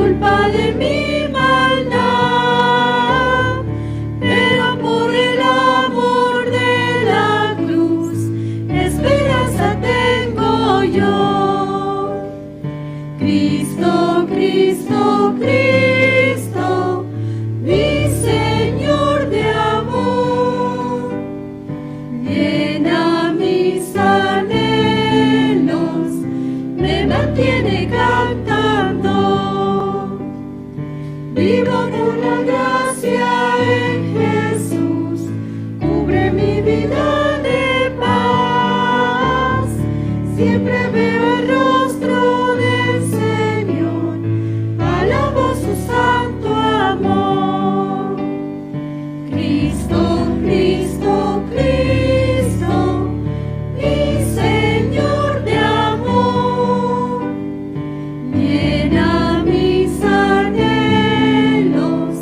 Speaker 5: Culpa de mi maldad, pero por el amor de la cruz, esperanza tengo yo. Cristo, Cristo, Cristo, mi Señor de amor, llena mis anhelos, me mantiene cantando. Vivo por la gracia en Jesús, cubre mi vida de paz. Siempre veo el rostro del Señor, alabo su santo amor. Cristo, Cristo, Cristo, mi Señor de amor, llena mis anhelos,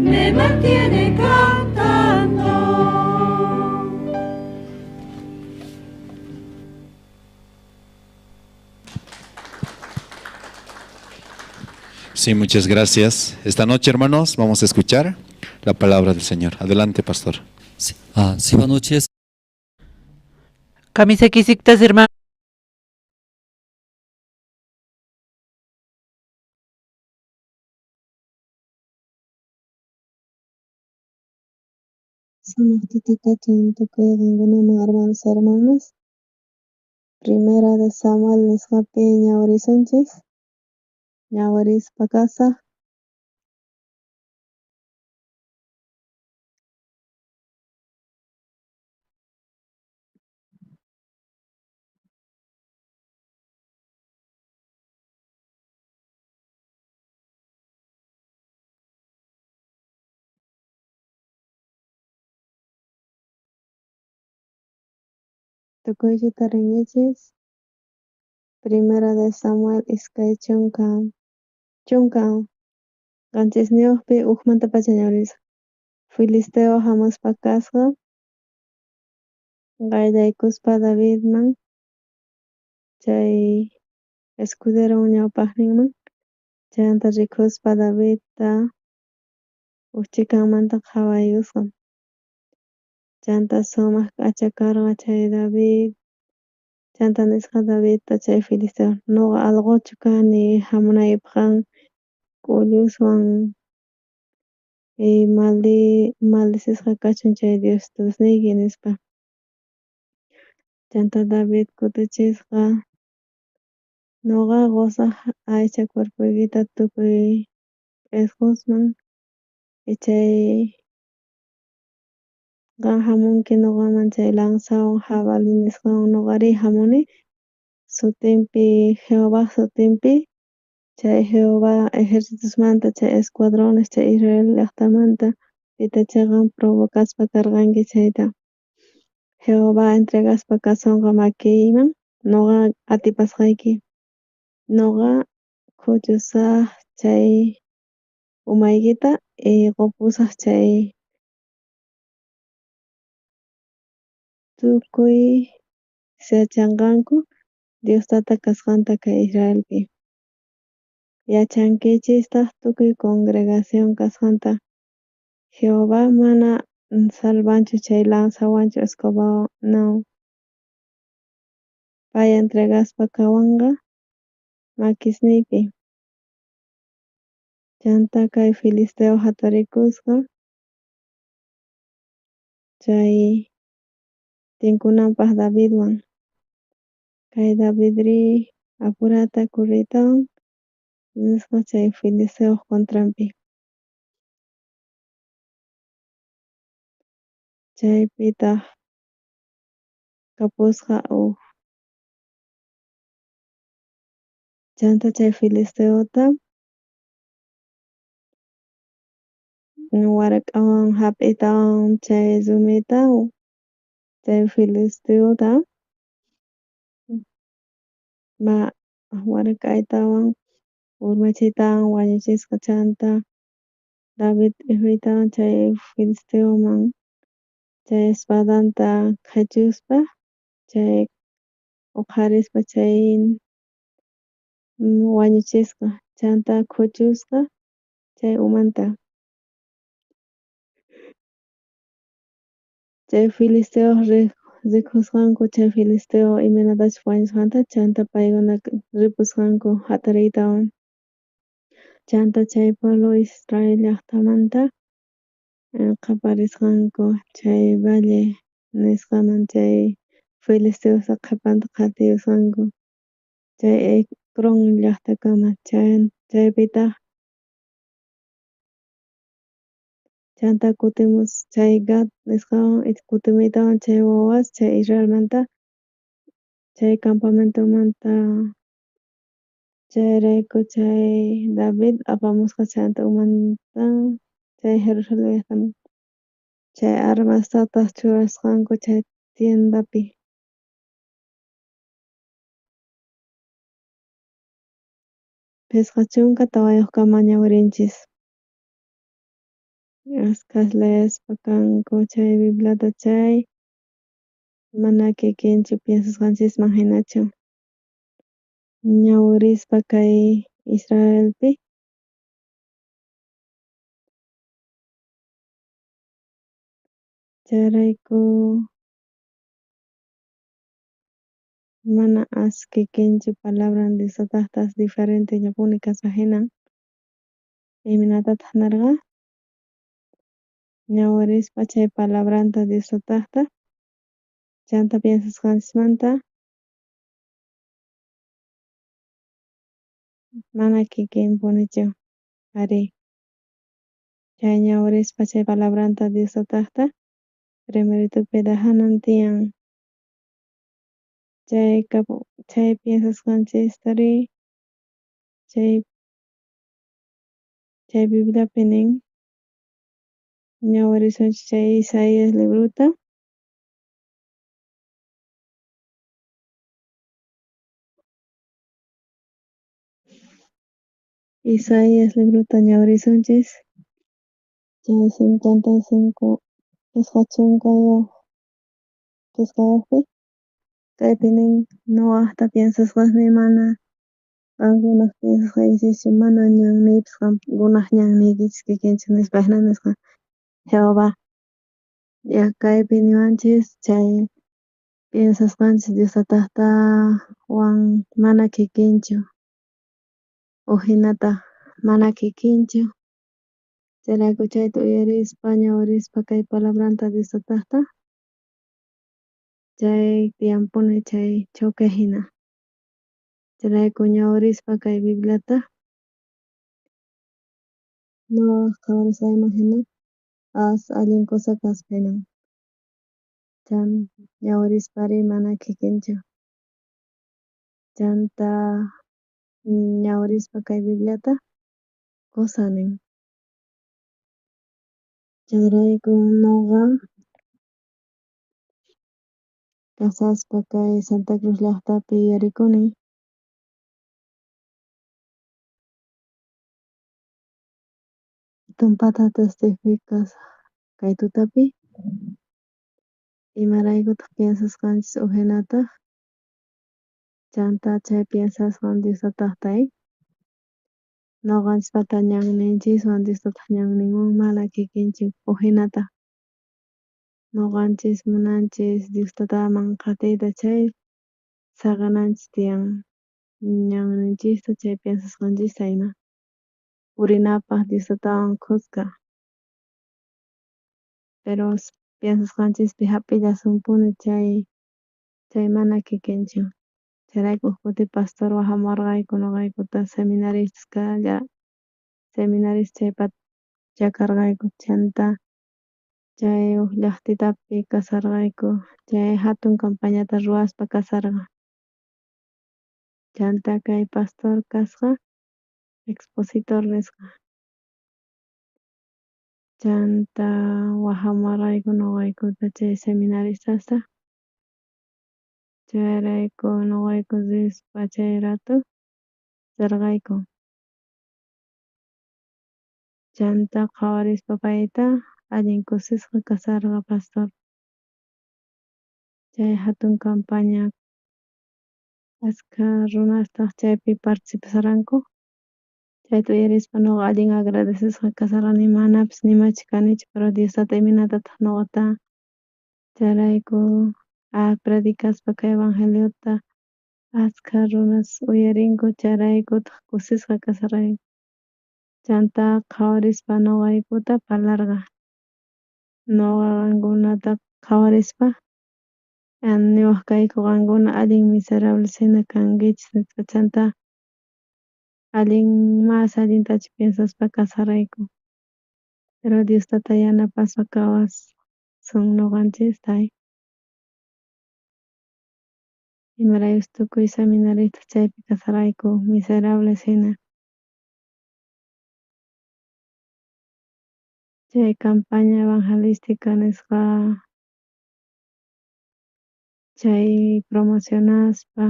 Speaker 5: me mantiene cantando.
Speaker 2: Sí, muchas gracias. Esta noche, hermanos, vamos a escuchar la palabra del Señor. Adelante, pastor.
Speaker 6: Sí, sí, buenas noches.
Speaker 7: Kamisakisiktas hermano.
Speaker 8: Sumaq kachun tukuy qankunaman hermanos hermanas. Primera de Samuel nisqapi ñawirisunchis. Ñawirispa kasaq. Tukuyllata rinkichis. Primera de Samuel iskay chunka 17 uqmanta pacha ñawirisaq. Filisteo hamuspa kasqa qayllaykuspa Davidman chay escuderon ñawpaqninman chayanta rikuspa Davidta uj chhikanmanta qhawaykusqa. Chanta sumaq k'acha karqa chay David. Chanta nisqa Davidta chay filisteo nuqa allquchu kani hamunaypaq k'ulluswan maldicisqa kachun chay Dios Diosniyki nispa. Chanta David kutichisqa nuqa qusaq aycha cuerpoykita tukuy p'isqosman chay qan hamunki nuqaman chay lanzawan jabalí nisqawan nuqari hamuni sutinpi Jehová sutinpi chay Jehová ejercitosmanta chay escuadrones chay Israel llaqtamanta pitacha qan provocaspa karqanki chayta Jehová entregaspa kasonqa makiyman nuqa atipasqayki nuqa khuchusaj chay umaykita y qupusaj chay tukuy yachanqanku Dios tata kasqanta kay Israelpi. Yachankichistaq tukuy congregación kasqanta Jehová mana salvanchu chay lanzawanchu escobawan no. Pay entregaspa kawanqa makisniypi. Chanta kay filisteo hatarikusqa chay tinkunanpaq Davidwan. Kay Davidri apurata corritawan nisqa chay filisteoj contranpi. Chaypitaq kapusqa uj. Chanta chay filisteota warak'awan hap'itawan chay rumita chay filisteota ma warak'aytawan urmachiytawan wañuchisqa chanta David t'ijuytawan chay filisteoman chay espadanta qhechuspa chay uqharispa chay wañuchisqa. Chanta khuchusqa chay umanta. Chay filisteoj rikusqanku chay filisteo imaynatachus wañusqanta, chanta paykuna ripusqanku jatariytawan. Chanta chay pueblo Israel llajtamanta qhaparisqanku chay valle nisqaman chay filisteosta qhepanta qhatiyusqanku chay Ecrón llajtakama chaypitaj chanta kutimus chay Gat nisqawan kutimuytawan chay wawas chay Israelmanta chay campamentomanta chayrayku chay David apamusqa chanta umanta chay Jerusalén llajtaman chay armastataj churasqanku chay tiendapi. 54kama ñawirinchis. Askhas leespa kanku chay Bibliata chay mana kikinchu piensasqanchisman hinachu. Ñawirispa kay Israelpi chayrayku mana as kikinchu palabran Diostajtas diferentellapuni kasqa hinan. Imaynatataq nerqa? Ñawirispa chay palabranta Diostajta chanta piensasqanchismanta mana kikinpunichu arí. Chay ñawirispa chay palabranta Diostajta primeritupi dejanan tiyan. Chay piensasqanchistari chay Bibliapi nin ñawirisunchis chay Isaías librota. Isaías librota ñawirisunchis chay 55 55yojpi kaypi nin noqajta piensasqasniy mana qankunaj piensasqaykichischu mana ñanniypis qankunaj ñanniykichis kikinchu nispa jina nisqa Jehová. Ya kaypi niwanchis chay piensasqanchis Dios tatajtawan mana kikinchu ujinata mana kikinchu chayrayku chayta uyarispa ñawirispa kay palabranta Dios tatajta chay tiyanpuni chay choque jina. Chayrayku ñawirispa kay Bibliata noqaj qhawarisqayman jina as allin cosa kasqa hinan. Chan ñawirispari mana kikinchu. Chanta ñawirispa kay Bibliata cosa nin. Chayrayku noqa kasaspa kay Santa Cruz llajtapi yuyarikuni. Tumpata testificas kay tutapi imaraykutaq piensasqanchis ujinataj chanta chay piensasqan Dios tatajta noqanchispata ñanninchiswan Dios tataj ñanninwan mana kikinchu ujinata noqanchis munanchis Dios tataman qhatiyta chay saqenanchis tiyan ñanninchista chay piensasqanchista ima purinapaj Dios tatawan khuska. Pero piensasqanchispi jap'illasunpuni chay mana kikinchu. Chayrayku uj kuti pastor wajamuwarqayku noqaykuta seminaristas seminaristas chay pacha karqayku chanta chay uj llajtitapi kasarqayku chay jatun campañata ruwaspa kasarqa. Chanta kay pastor kasqa expositor nisqa. Chanta wajamuwarqayku noqaykuta chay seminaristasta. Chayrayku noqayku rispa chay rato rirqayku. Chanta qhawarispa payta allin kusisqa kasarqa pastor. Chay jatun campaña askha runastaj chaypi participasharanku. Chayta uyarispa noqa allin agradecesqa kasharqani manapis nimachu kanichu pero Dios tata imaynatataj noqata chayrayku predicaspa kay evangeliota ashka runas uyarinku chayraykutaj kusisqa kasharqayku chanta qhawarispa noqaykuta parlarqa noqa qankunata qhawarispa niwaj kayku qankuna allin miserables jina kankichis nispa chanta allin mas allintachu piensaspa kasharqayku pero Dios tata yanapaspa kawasun noqanchista imaraykuchus tukuy seminaristas chaypi kasharqayku miserables jina. Chay campaña evangelistica nisqa chay promocionaspa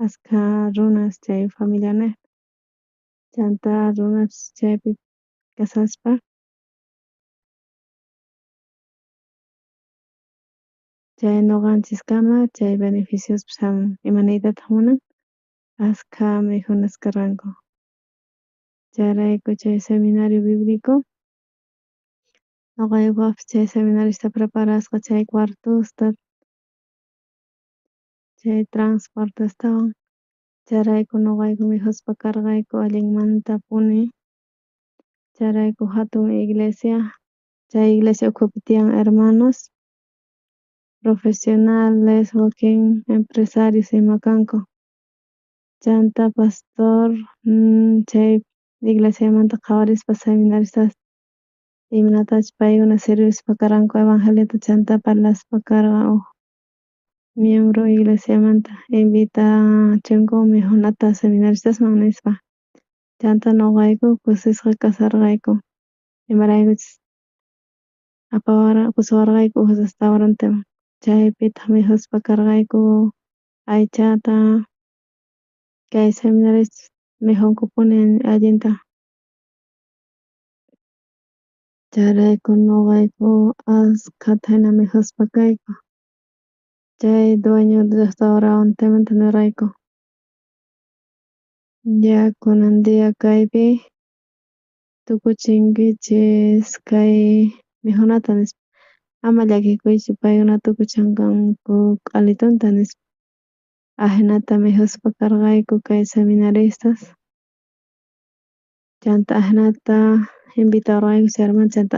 Speaker 8: askha runas chay familianejta chanta runas chaypi kashaspa chay noqanchiskama chay beneficiospis jamun ima niytataj munan askha mikhunas karqanku chayrayku chay seminario biblico noqaykupajpis chay seminarista preparasqa chay cuartosta chay transportestawan chayrayku noqayku mikhuspa karqayku allinmantapuni chayrayku jatun iglesia chay iglesia ukhupi tiyan hermanos profesionales wakin empresarios ima kanku chanta pastor chay iglesiamanta qhawarispa seminaristasta imaynatachus paykuna sirvispa karqanku evangeliota chanta parlaspa karqa uj miembro iglesiamanta invitachunku mikhunata seminaristasman nispa chanta noqayku kusisqa kasharqayku imaraykuchus pusawarqayku uj restauranteman chaypitaj mikhuspa karqayku aychata kay seminaristas mikhunkupuni allinta chayrayku noqayku askhata jina mikhuspa kayku chay dueño restaurantemanta nerqayku ya kunan dia kaypi tukuchinkichis kay mikhunata nispa ama llakikuychu paykuna tukuchanqanku q'alitunta nispa ajinata mikhuspa karqayku kay seminaristas chanta ajinata invitawarqayku chay hermano chanta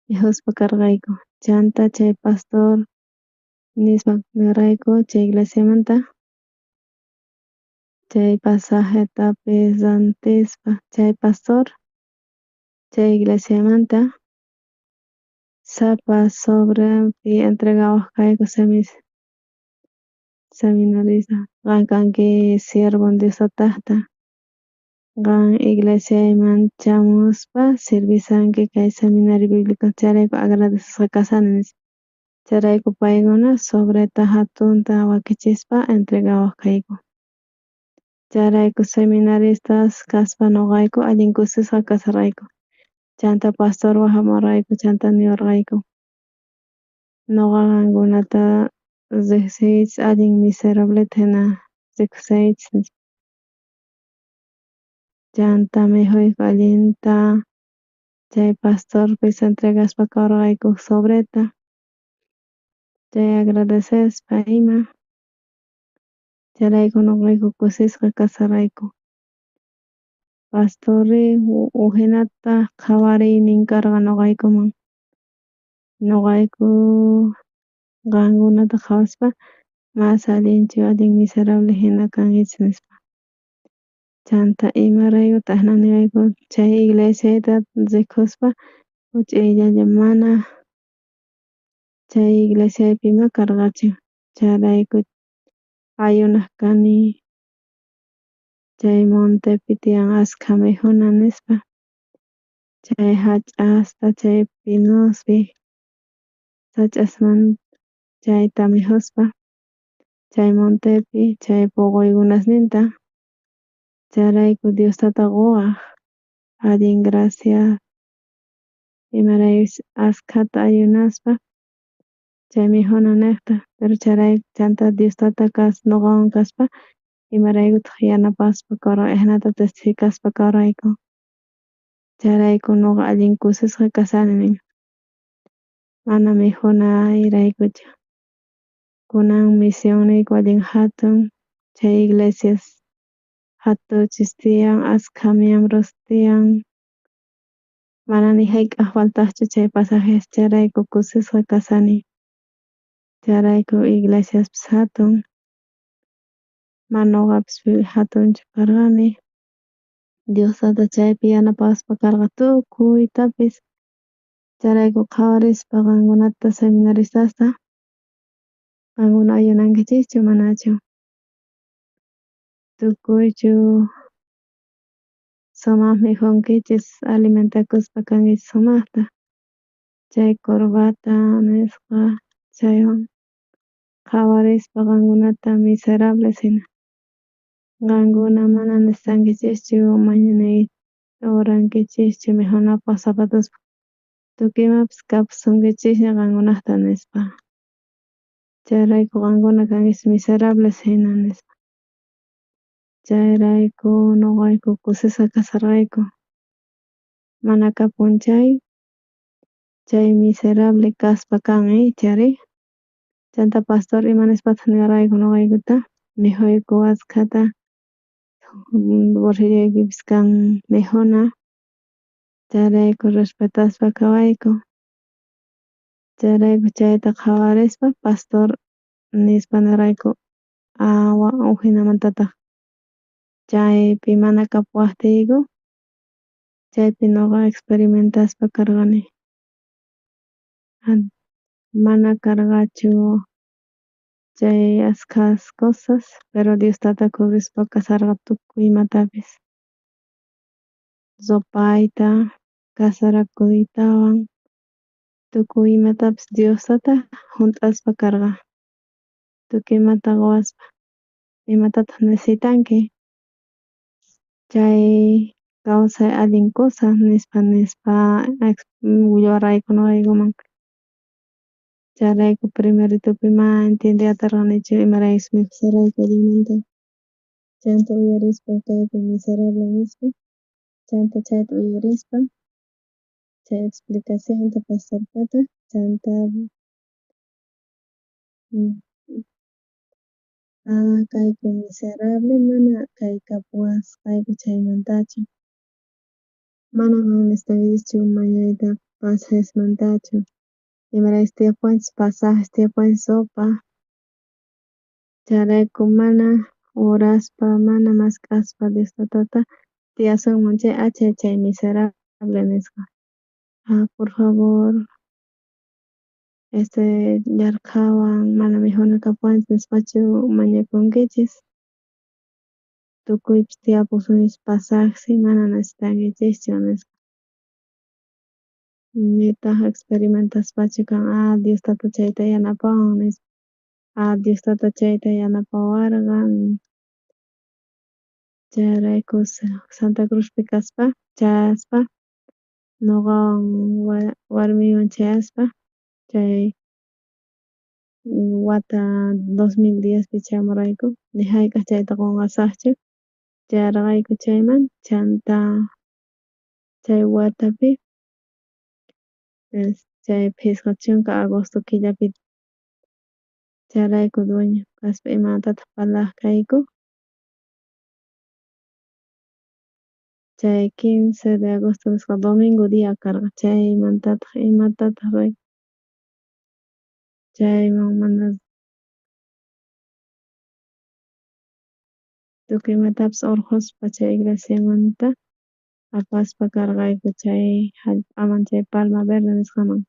Speaker 8: mikhuspa karqayku chanta chay pastor nispa niwarqayku chay iglesiamanta chay pasajetapis rantispa chay pastor chay iglesiamanta sapa sobrepi entregawaj kayku seminarista qan kanki siervo Dios tatajta qan iglesiayman chamuspa sirvisanki kay seminario biblico chayrayku agradecesqa kashani nispa chayrayku paykuna sobreta jatunta wakichispa entregawaj kayku chayrayku seminaristas kaspa noqayku allin kusisqa kasharqayku chanta pastor wajamuwarqayku chanta niwarqayku noqa qankunata rejsiychis allin miserableta jina rikushaychis nispa chanta mikhuyku allinta chay pastorpis entregaspa kawarqayku uj sobreta chay agradecespa ima chayrayku noqayku kusisqa kasharqayku pastorri ujinata qhawariynin karqa noqaykuman noqayku qankunata qhawaspa mas allinchu allin miserable jina kankichis nispa chanta imaraykutaj ajina niwayku chay iglesiayta rikuspa juch'uyllalla mana chay iglesiaypi ima karqachu chayrayku ayunaj kani chay montepi tiyan askha mikhuna nispa chay jach'asta chay pinospi sach'asman chayta mikhuspa chay montepi chay poqoykunasninta chayrayku Dios tata qowaj allin gracia imaraykuchus askhata ayunaspa chay mikhuna nejta pero chayrayku chanta Dios tata noqawan kaspa Imaraykutaj yanapaspa karqa, ajinata testificaspa karqayku. Chayrayku noqa allin kusisqa kashani nin. Mana mikhunayraykuchu. Kunan misionniyku allin jatun, chay iglesias jatuchis tiyan, askha miembros tiyan. Mana ni jayk'aj faltajchu chay pasajes, chayrayku kusisqa kashani. Chayrayku iglesiaspis jatun. Mana noqapis jatunchu karqani. Dios tata chaypi yanapawaspa karqa tukuytapis. Chayrayku qhawarispa qankunata seminaristasta, qankuna ayunankichischu manachu. Tukuychu sumaq mikhunkichis, alimentakuspa kankichis sumajta. Chay corbata nisqa chaywan qhawarispa qankunata miserables jina. Qankuna mana necesitankichischu orankichischu mikhunapaj zapatospaj. Tukuy imapis kapusunkichisña qankunajta nispa. Chayrayku qankuna kankichis miserables jina nispa. Chayrayku noqayku kusisqa kasharqayku. Mana kapun chay, chay miserable kaspa kan ichari. Chanta pastor ima nispataj niwarqayku noqaykuta mikhuyku askhata, bolsilloykipis kan mikhuna, chayrayku respetaspa kawayku. Chayrayku chayta qhawarispa pastor nispa nerqayku uj jinamantataj chaypi mana kapuwajtiyku chaypi noqa experimentaspa karqani. Mana karqachu chay askhas cosas, pero Dios tata cubrispa kasharqa tukuy imatapis. Ropayta, casarakuytawan, tukuy imatapis Dios tata junt'aspa karqa. Tukuy imata qowaspa. Imatataj necesitanki. Chay kawsay allin cosa nispa nispa willawarqayku noqaykuman. Chayrayku primeritopi mana entiendey aterqanichu imaraykus mikhusharqayku allinmanta. Chanta uyarispa kayku miserable nispa. Chanta chayta uyarispa chay explicacionta pastorpata chanta kayku miserable mana kay kapuwasqayku chaymantachu. Mana qan necesitankichu mañayta pasajesmantachu. Imaraykus tiyapuwanchis pasajes, tiyapuwanchis ropa. Chayrayku mana oraspa, mana mask'aspa Dios tatata tiyasunman chay achay chay miserable nisqa. Por favor, yarqhawan mana mikhuna kapuwanchis nispachu mañakunkichis. Tukuypis tiyapusunchis pasajes mana necesitankichischu nispa. Nitaj experimentaspachu kan Dios tata chayta yanapawan nispa. Dios tata chayta yanapawarqa. Chayrayku Santa Cruzpi kaspa chayaspa noqawan warmiywan chayaspa chay wata 2010 pi chayamurqayku ni jayk'aj chayta qonqasajchu. Chayarqayku chayman chanta chay watapi chay 50 agosto killapi chayrayku dueño kaspa imatataj parlaj kayku. Chay 15 de agosto nisqa domingo día karqa chaymantataj imatataj ruwayku. Chayman mana tukuy imatapis orqhospa chay iglesiamanta apaspa karqayku chay jallp'aman chay Palma Verde nisqaman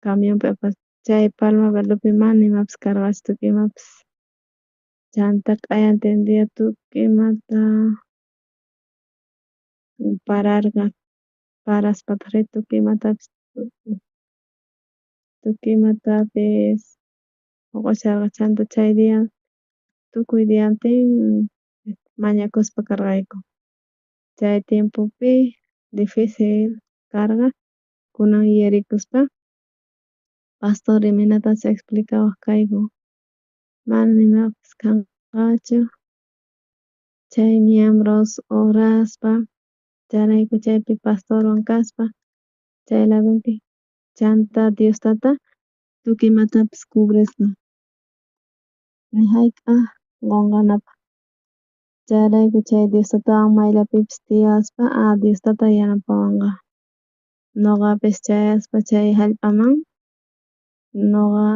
Speaker 8: camionpi apaspa. Chay Palma Verdepi mana imapis karqachu tukuy imapis. Chanta q'ayantin día tukuy imata pararqa paraspataj tukuy imatapis tukuy imatapis poqosharqa chanta chay día tukuy diantin mañakuspa karqayku. Chay tiempopi difícil karqa kunan yuyarikuspa pastor imaynatachus explicawaj kayku mana nimapis kanqachu. Chay miembros oraspa, chayrayku chaypi pastorwan kaspa chay ladunpi chanta Dios tata tukuy imatapis cubrisqa ni jayk'aj qonqanapaj. Chayrayku chay Dios tatawan mayllapipis tiyaspa Dios tata yanapawanqa. Noqapis chayaspa chay jallp'aman noqa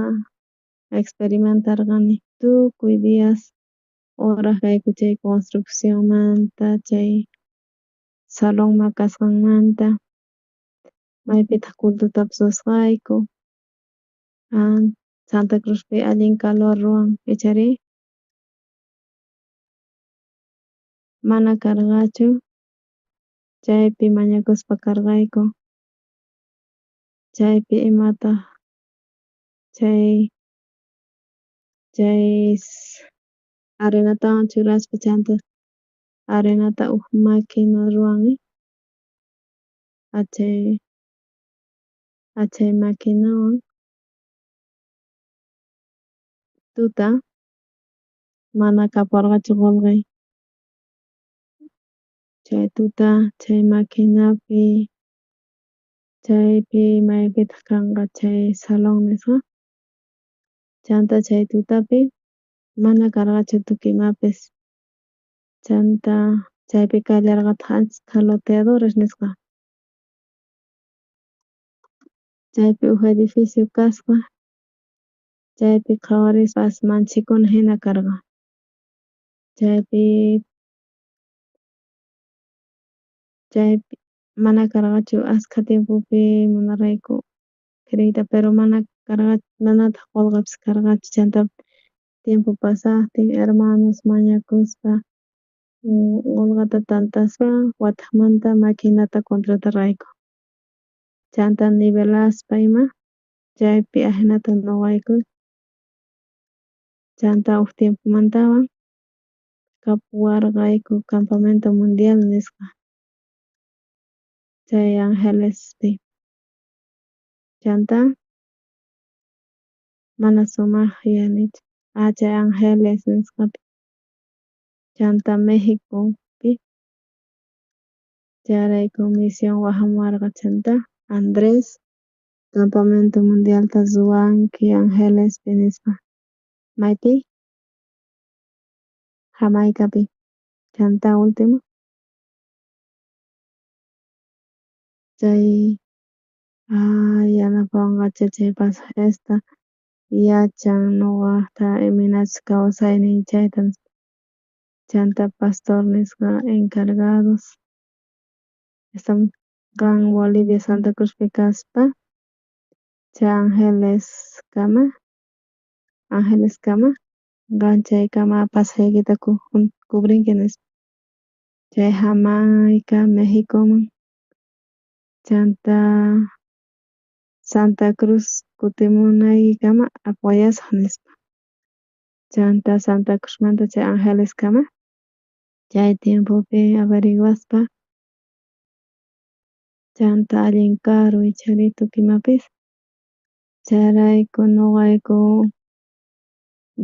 Speaker 8: experimentarqani tukuy días oraj kayku chay construccionmanta chay salonma kasqanmanta maypitaj cultotapis ruwasqayku. Santa Cruzpi allin calor ruwan ichari? Mana karqachu chaypi mañakuspa karqayku chaypi imataj chay chay arenatawan churaspa chanta arenata uj máquina ruwan chay maquinawan tuta mana kapuwarqachu qolqey chay tuta chay maquinapi chaypi maypitaj kanqa chay salón nisqa chanta chay tutapi mana karqachu tukuy imapis chanta chaypi kallarqataj ashkha loteadores nisqa chaypi uj edificio kasqa chaypi qhawarispa manchikuna jina karqa chaypi chaypi mana karqachu ashkha tiempopi munarqayku creeyta pero mana karqachu manataj qolqepis karqachu chanta tiempo pasajtin hermanos mañakuspa qolqeta tantaspa watejmanta maquinata contratarqayku chanta nivelaspa ima chaypi ajinata noqayku chanta uj tiempomantawan kapuwarqayku campamento mundial nisqa chay Angelespi chanta mana sumaj yuyanichu chay Angeles nisqapi chanta Mexicopi chayrayku misión wajamuwarqa chanta Andrés campamento mundialta ruwanki Angelespi nispa maypi Jamaicapi chanta último chay yanapawanqacha chay pasajesta yachan noqajta imaynachus kawsayniy chayta chanta pastor nisqa encargados qan Bolivia Santa Cruzpi kaspa chay Angeleskama qan chaykama pasajeykita cubrinki nispa chay Jamaica Mexicoman chanta Santa Cruz kutimunaykama apoyasaj nispa chanta Santa Cruzmanta chay Angeleskama chay tiempopi averiguaspa chanta allin karu ichari tukuy imapis chayrayku noqayku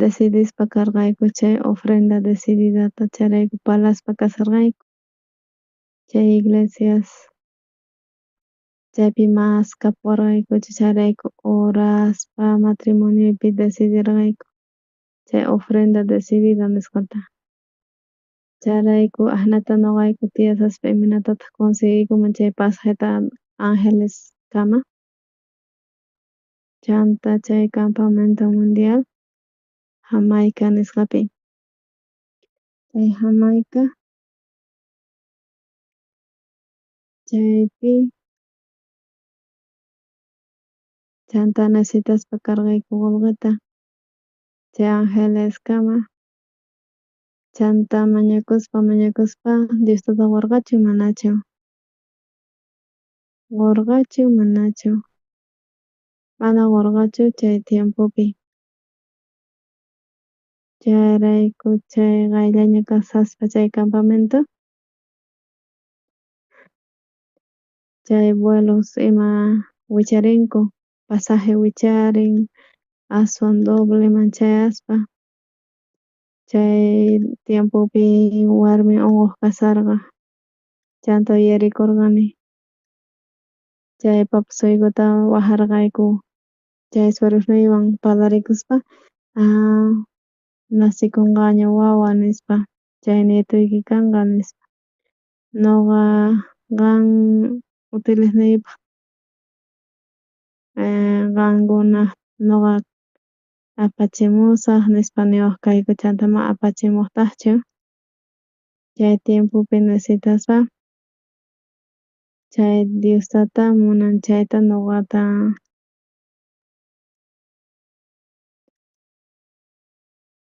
Speaker 8: decidispa karqayku chay ofrenda decididata chayrayku parlaspa kasharqayku chay iglesias chaypi mas kapuwarqaykuchu chayrayku oraspa matrimonioypi decidirqayku chay ofrenda decidida nisqata chayrayku ajinata noqayku tiyashaspa imaynatataj conseguiykuman chay pasajeta Angeleskama chanta chay campamento mundial Jamaica nisqapi chay Jamaica chaypi chanta necesitaspa karqayku qolqeta chay Angeleskama chanta mañakuspa mañakuspa Dios tata qorqachu manachu qorqachu manachu mana qorqachu chay tiempopi chayrayku chay qayllaña kashaspa chay campamento chay vuelos ima wicharinku pasaje wicharin aswan dobleman chayaspa. Chay tiempopi warmi onqoj kasharqa. Chanta uyarikorqani chay papasuykuta wajarqayku chay suerosniywan parlarikuspa nacekonqaña wawa nispa chay nietoyki kanqa nispa noqa qan utilesniypaj qankuna noqa apachimusaj nispa niwaj kayku chanta mana apachimojtajchu chay tiempopi necesitaspa chay Dios tata munan chayta noqata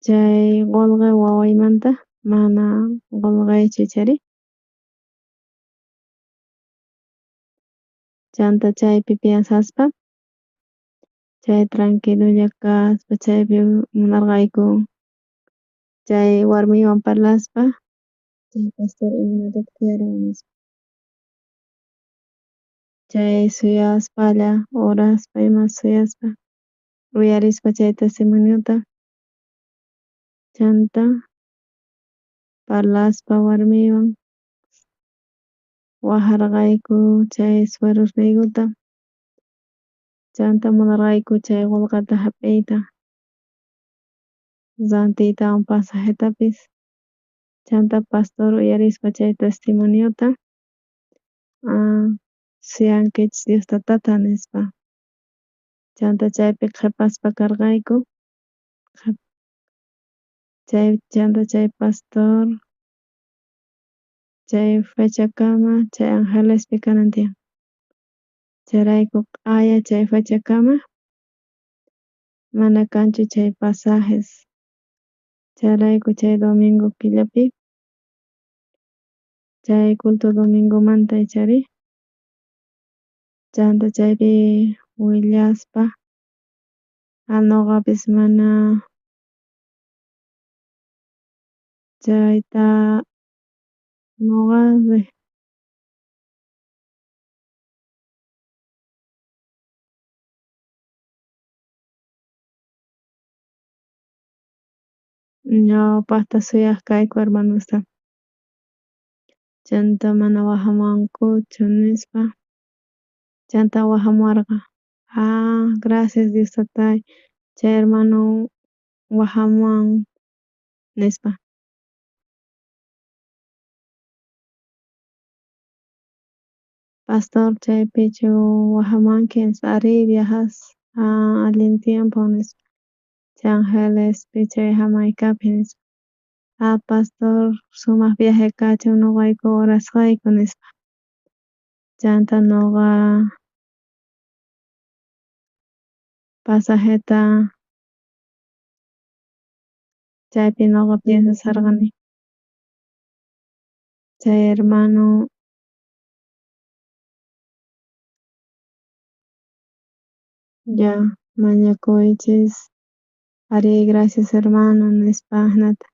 Speaker 8: chay qolqe wawaymanta mana qolqechu chari chanta chaypi piensaspa chay tranquilolla kaspa chaypi munarqayku chay warmiywan parlaspa chay pastor imaynatataj tiyarwan nispa chay suyaspalla oraspa ima suyaspa uyarispa chay testimoniota chanta parlaspa warmiywan wajarqayku chay suerosniykuta chanta munarqayku chay qolqeta jap'iyta rantiytawan pasajetapis chanta pastor uyarispa chay testimoniota suyankichis Dios tatata nispa chanta chaypi qhepaspa karqayku chanta chay pastor chay fechakama chay Angelespi kanan tiyan chayrayku q'aya chay fechakama mana kanchu chay pasajes chayrayku chay domingo killapi chay culto domingomanta ichari chanta chaypi willaspa noqapis mana chayta noqa ñawpajta suyaj kayku hermanosta chanta mana wajamuwankuchu nispa chanta wajamuwarqa gracias Dios tatay chay hermano wajamuwan nispa. Pastor chaypichu wajamuwanki nispa arí viajas allin tiempo nispa chay Angelespi chay Jamaicapi nispa pastor sumaq viaje kachun noqayku orasqayku nispa chanta noqa pasajeta chaypi noqa piensasharqani chay hermano ya mañakuychis arí gracias hermano nispa jinata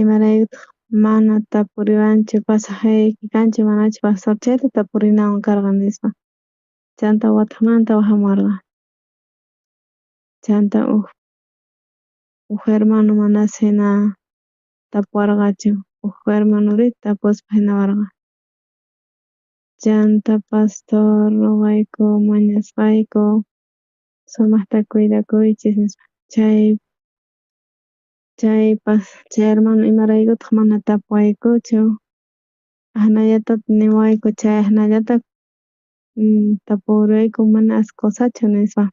Speaker 8: imaraykutaj mana tapuriwanchu pasajeyki kanchu manachu pastor chayta tapurinawan karqa nispa chanta watejmanta wajamuwarqa chanta uj hermano manas jina tapuwarqachu uj hermanori tapuspa jinawarqa chanta pastor noqayku mañasqayku sumajta cuidakuychis nispa chay chay hermano imaraykutaj mana tapuwaykuchu ajinallata niwayku chay ajinallata tapuriwayku mana as qosachu nispa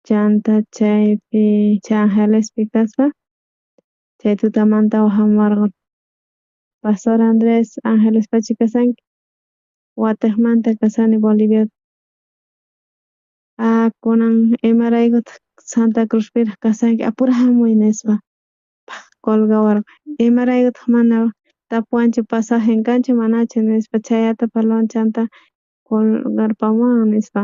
Speaker 8: chanta chaypi chay Angelespi kaspa chay tutamanta wajamuwarqa Pastor Andrés Angelespachu kashanki watejmanta kashani Boliviapi kunan imaraykutaj Santa Cruzpiraj kashanki apurajamuy nispa colgawarqa imaraykutaj mana tapuwanchu pasajen kanchu manachu nispa chayata parlawan chanta colgarpamuwan nispa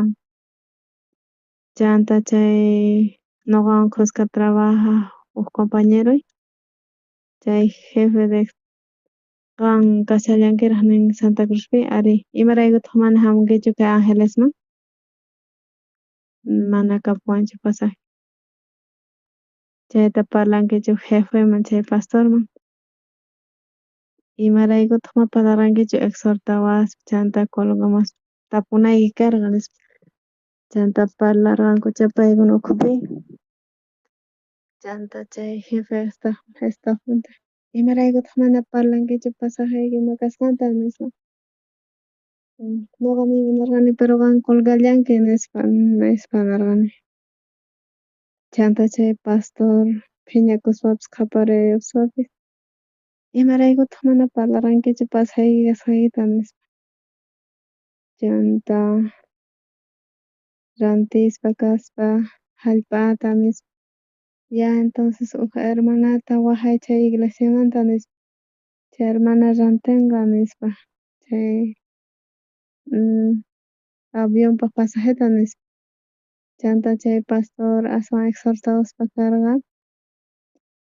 Speaker 8: chanta chay noqawan khuska trabajaj uj compañeroy chay jefe de qan kashallankiraj nin Santa Cruzpi arí imaraykutaj mana jamunkichu kay Angelesman mana kapuwanchu pasaje. Chayta parlankichu jefeman chay pastorman. Imaraykutaj ma parlarqankichu exhortawaspa chanta colgamuwaspa tapunayki karqa nispa. Chanta parlarqankucha paykuna ukhupi. Chanta chay jefe staffmanta imaraykutaj mana parlankichu pasajeyki ima kasqanta nispa. Noqa nerqani pero qan colgallanki nispa, nispa nerqani. Chanta chay pastor phiñakuspapis qhapariwaspapis imaraykutaj mana parlarqankichu pasajeyki kasqaykita nispa. Chanta rantispa kaspa jallp'ata nispa. Ya entonces uj hermanata wajay chay iglesiamanta nispa. Chay hermana rantenqa nispa chay avionpaj pasajeta nispa. Chanta chay pastor aswan exhortawaspa karqa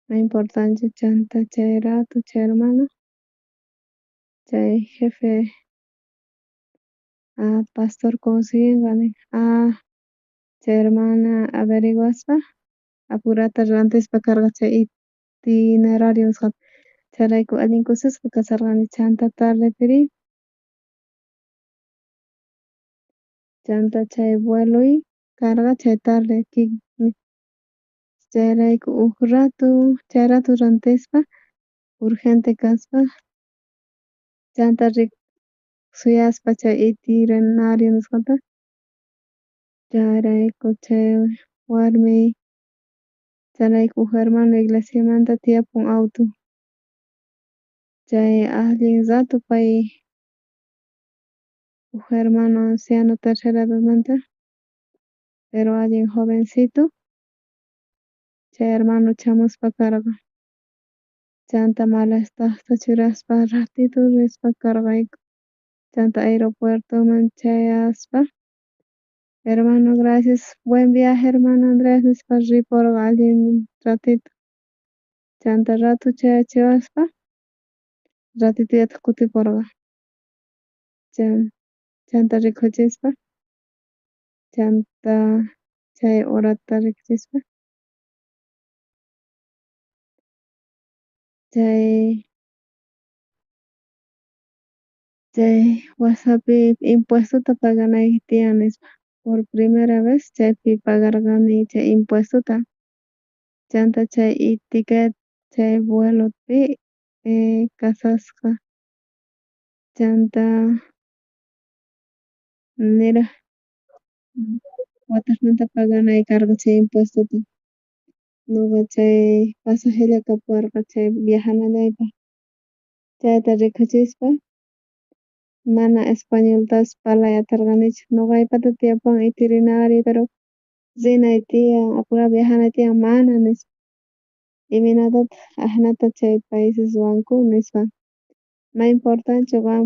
Speaker 8: ma importanchu chanta chay rato chay hermana chay jefe pastor consiguenqa nin chay hermana averiguaspa apurata rantispa karqa chay itinerario nisqata chayrayku allin kusisqa kasharqani chanta tardepiri chanta chay vueloy karqa chay tarde chayrayku uj rato chay rato rantispa urgente kaspa chanta suyaspa chay itinerario nisqata chayrayku chay warmi chayrayku uj hermano iglesiamanta tiyapun auto chay allin rato pay uj hermano anciano tercera edadmanta pero allin jovencito chay hermano chamuspa karqa chanta maletasta churaspa ratito rispa karqayku chanta aeropuertoman chayaspa hermano gracias buen viaje hermano Andres nispa riporqa allin ratito chanta rato chayachiwaspa ratitollataj kutiporqa chanta rikuchispa chanta chay horata rikuchispa chay chay wasapi impuestota paganayki tiyan nispa por primera vez chaypi pagarqani chay impuestota chanta chay etiquet chay vuelopi kasasqa chanta niraj watasmanta paganay karqa chay impuestota noqa chay pasajella kapuwarqa chay viajanallaypaj chayta rikuchispa mana españoltapis parlay aterqanichu noqaypata tiyapuwan itinerario pero rinay tiyan apurado viajanay tiyan mana nispa imaynatataj ajinata chay países ruwanku nispa ma importanchu qan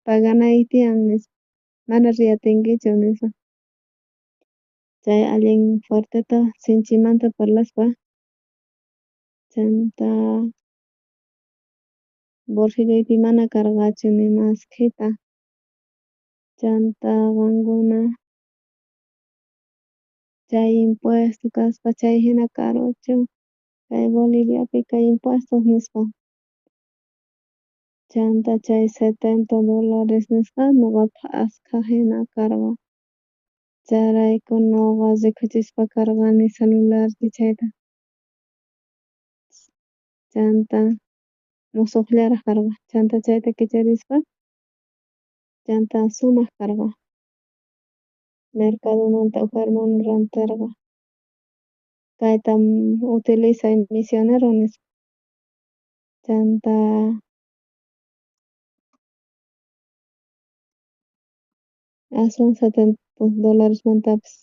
Speaker 8: paganayki tiyan nispa mana riy atinkichu nispa chay allin fuerteta sinchimanta parlaspa chanta bolsilloypi mana karqachu ni maskhita chanta qankuna chay impuesto kaspa chay jina karuchu kay Boliviapi kay impuestos nispa chanta chay $70 nisqa noqapaj askha jina karqa chayrayku noqa rikuchispa karqani celularpi chayta chanta mosojllaraj karqa chanta chayta kicharispa chanta sumaj karqa mercadomanta uj hermano ranterqa kayta utilizay misionero nispa chanta aswan $70 mantapis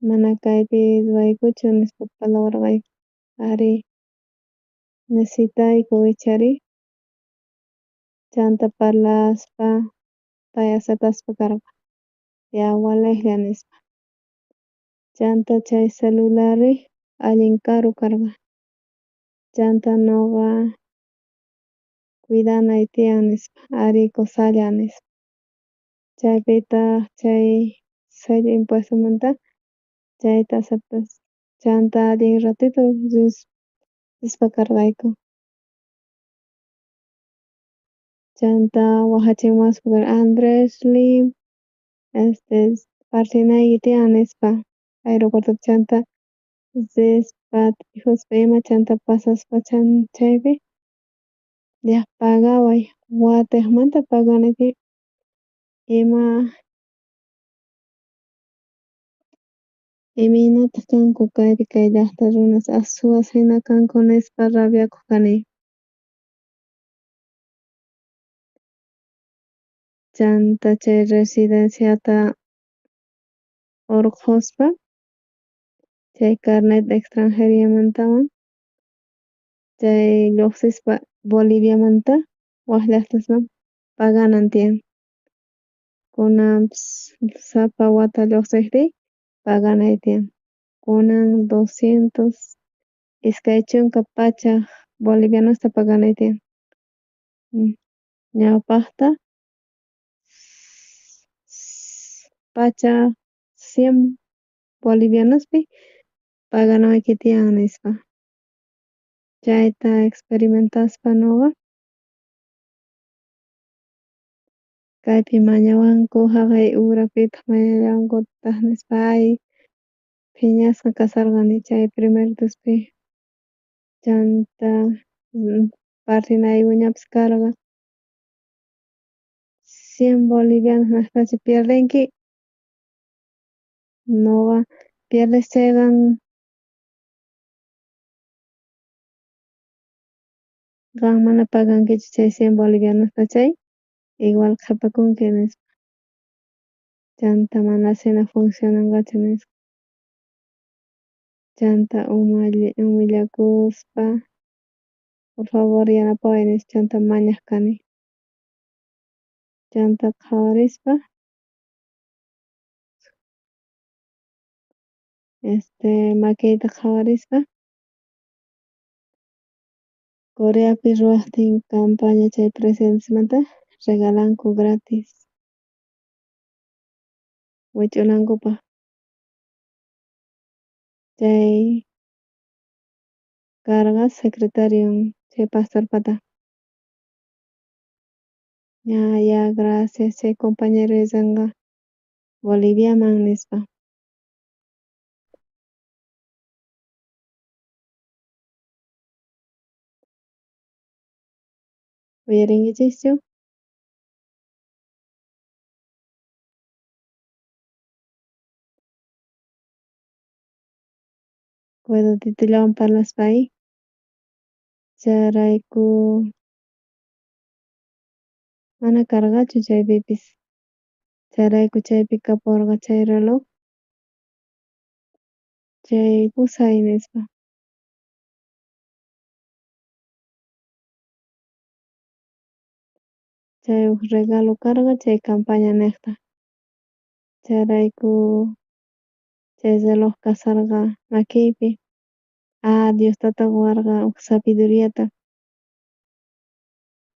Speaker 8: mana kaypi ruwaykuchu nispa parlawarqayku arí necesitayku ichari chanta parlaspa pay aceptaspa karqa ya walejlla nispa chanta chay celularri allin karu karqa chanta noqa cuidanay tiyan nispa arí kusalla nispa chaypitaj chay sello impuestomanta chayta aceptas. Chanta allin ratito rispa karqayku. Chanta wajachimuwaspa Andrés Lim partinayki tiyan nispa aeropuertopi chanta rispa t'ijuspa ima chanta pasaspa chaypi ya pagaway watejmanta paganay tiyan ima imaynataj kanku kaypi kay llajta runas as suwas jina kanku nispa rabiakoj kani. Chanta chay residenciata orqhospa chay carnet de extranjeriamantawan chay llojsispa Boliviamanta waj llajtasman paganan tiyan kunanpis sapa wata llojsejtiy paganay tiyan kunan 200 20 pachaj bolivianosta paganay tiyan ñawpajta pachaj 100 bolivianospi paganawayki tiyan nispa chayta experimentaspa noqa kaypi mañawanku jaqay urapitaj mañallawankutaj nispa ay phiñasqa kasharqani chay primeritospi chanta partinaykuñapis karqa 100 bolivianos nejtachu pierdenki noqa pierdes chayqa qan mana pagankichu chay 100 bolivianosta chay igual qhepakunki nispa chanta mana jina funcionanqachu nispa chanta humillakuspa por favor yanapaway nispa chanta mañaj kani chanta qhawarispa makiyta qhawarispa Coreapi ruwajtin campaña chay presidentesmanta regalanku gratis wich'unankupaj chay karqa secretario chay pastorpata ña ya gracias chay compañero rinqa Boliviaman nispa. Uyarinkichikchu? Titullawan parlaspa ahí chayrayku mana karqachu chaypipis chayrayku chaypi kapuwarqa chay reloj chay pusay nispa. Chay uj regalo karqa chay campaña nejta chayrayku chay reloj kasharqa makiypi Dios tata qowarqa uj sabiduriata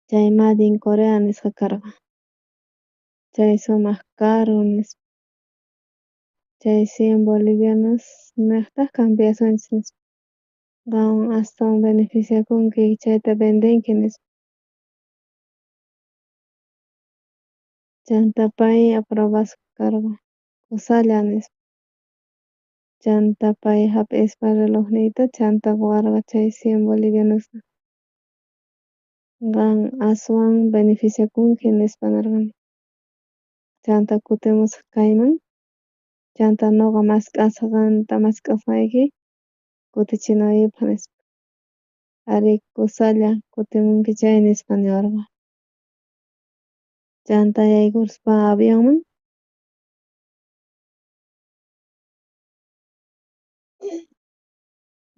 Speaker 8: chay made in Corea nisqa karqa chay sumaj caro nispa chay 100 bolivianos nejtaj cambiasunchis nispa qan astawan beneficiakunki chayta vendenki nispa chanta pay aprobasqa karqa kusalla nispa chanta pay jap'ispa relojniyta chanta qowarqa chay 100 bolivianosta qan aswan beneficiakunki nispa nerqani chanta kutimusaj kayman chanta noqa mask'asaj qanta mask'asqayki kutichinaypaj nispa arí kusalla kutimunki chay nispa niwarqa chanta yaykuspa avionman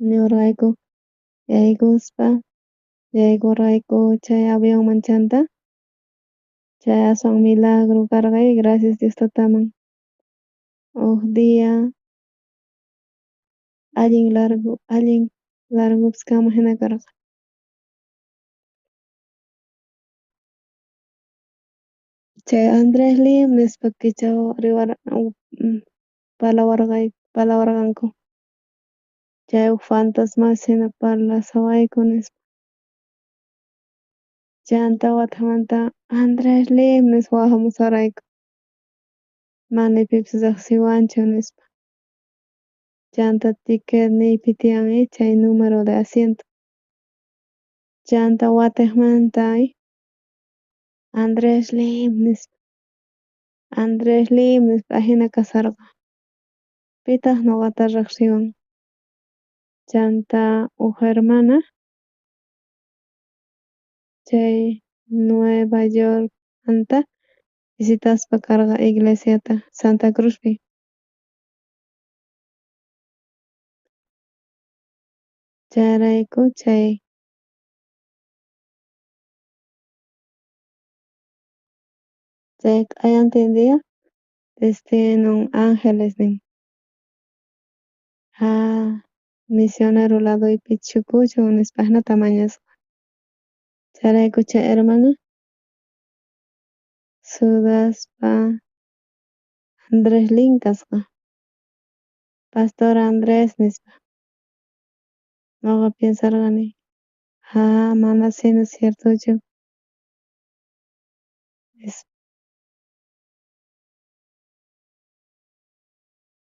Speaker 8: niwarqayku yaykuspa yaykurqayku chay avionman chanta chay aswan milagro karqa gracias Dios tataman uj día allin largo allin largopis kanman jina karqa. Chay Andrés Lim nispa parlawarqanku. Chay uj fantasmas jina parlashawayku nispa. Chanta watejmanta Andrés Lim nispa wajamusharqayku. Mana pipis rejsiwanchu nispa. Chanta ticketniypi tiyan chay número de asiento. Chanta watejmanta Andrés Lim nispa. Andrés Lim nispa ajina kasharqa. Pitaj noqata rejsiwan. Chanta uj hermana chay Nueva Yorkmanta visitaspa karqa iglesiata Santa Cruzpi. Chayrayku chay q'ayantin día destino Ángeles nin. Misionero ladoypi chukuchun nispa ajinata mañasqa. Chayrayku chay hermana sudaspa Andrés Lin kasqa. Pastor Andrés nispa. Noqa piensarqani mana sino ciertochu nispa.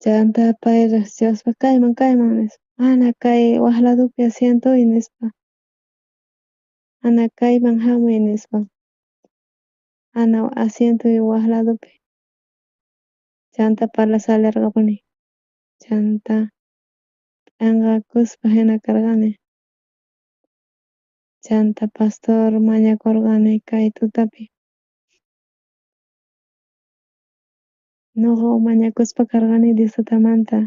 Speaker 8: Chanta pay riqsiwaspa kayman kayman nispa. Mana kay waj ladopi asientoy nispa. Ana kayman hamuy nispa. Ana asientoy waj ladopi. Chanta parlasallarqapuni. Chanta p'enqakuspa jina karqani. Chanta pastor mañakurqani kay tutapi. Noqa mañakuspa karqani Dios tatamanta.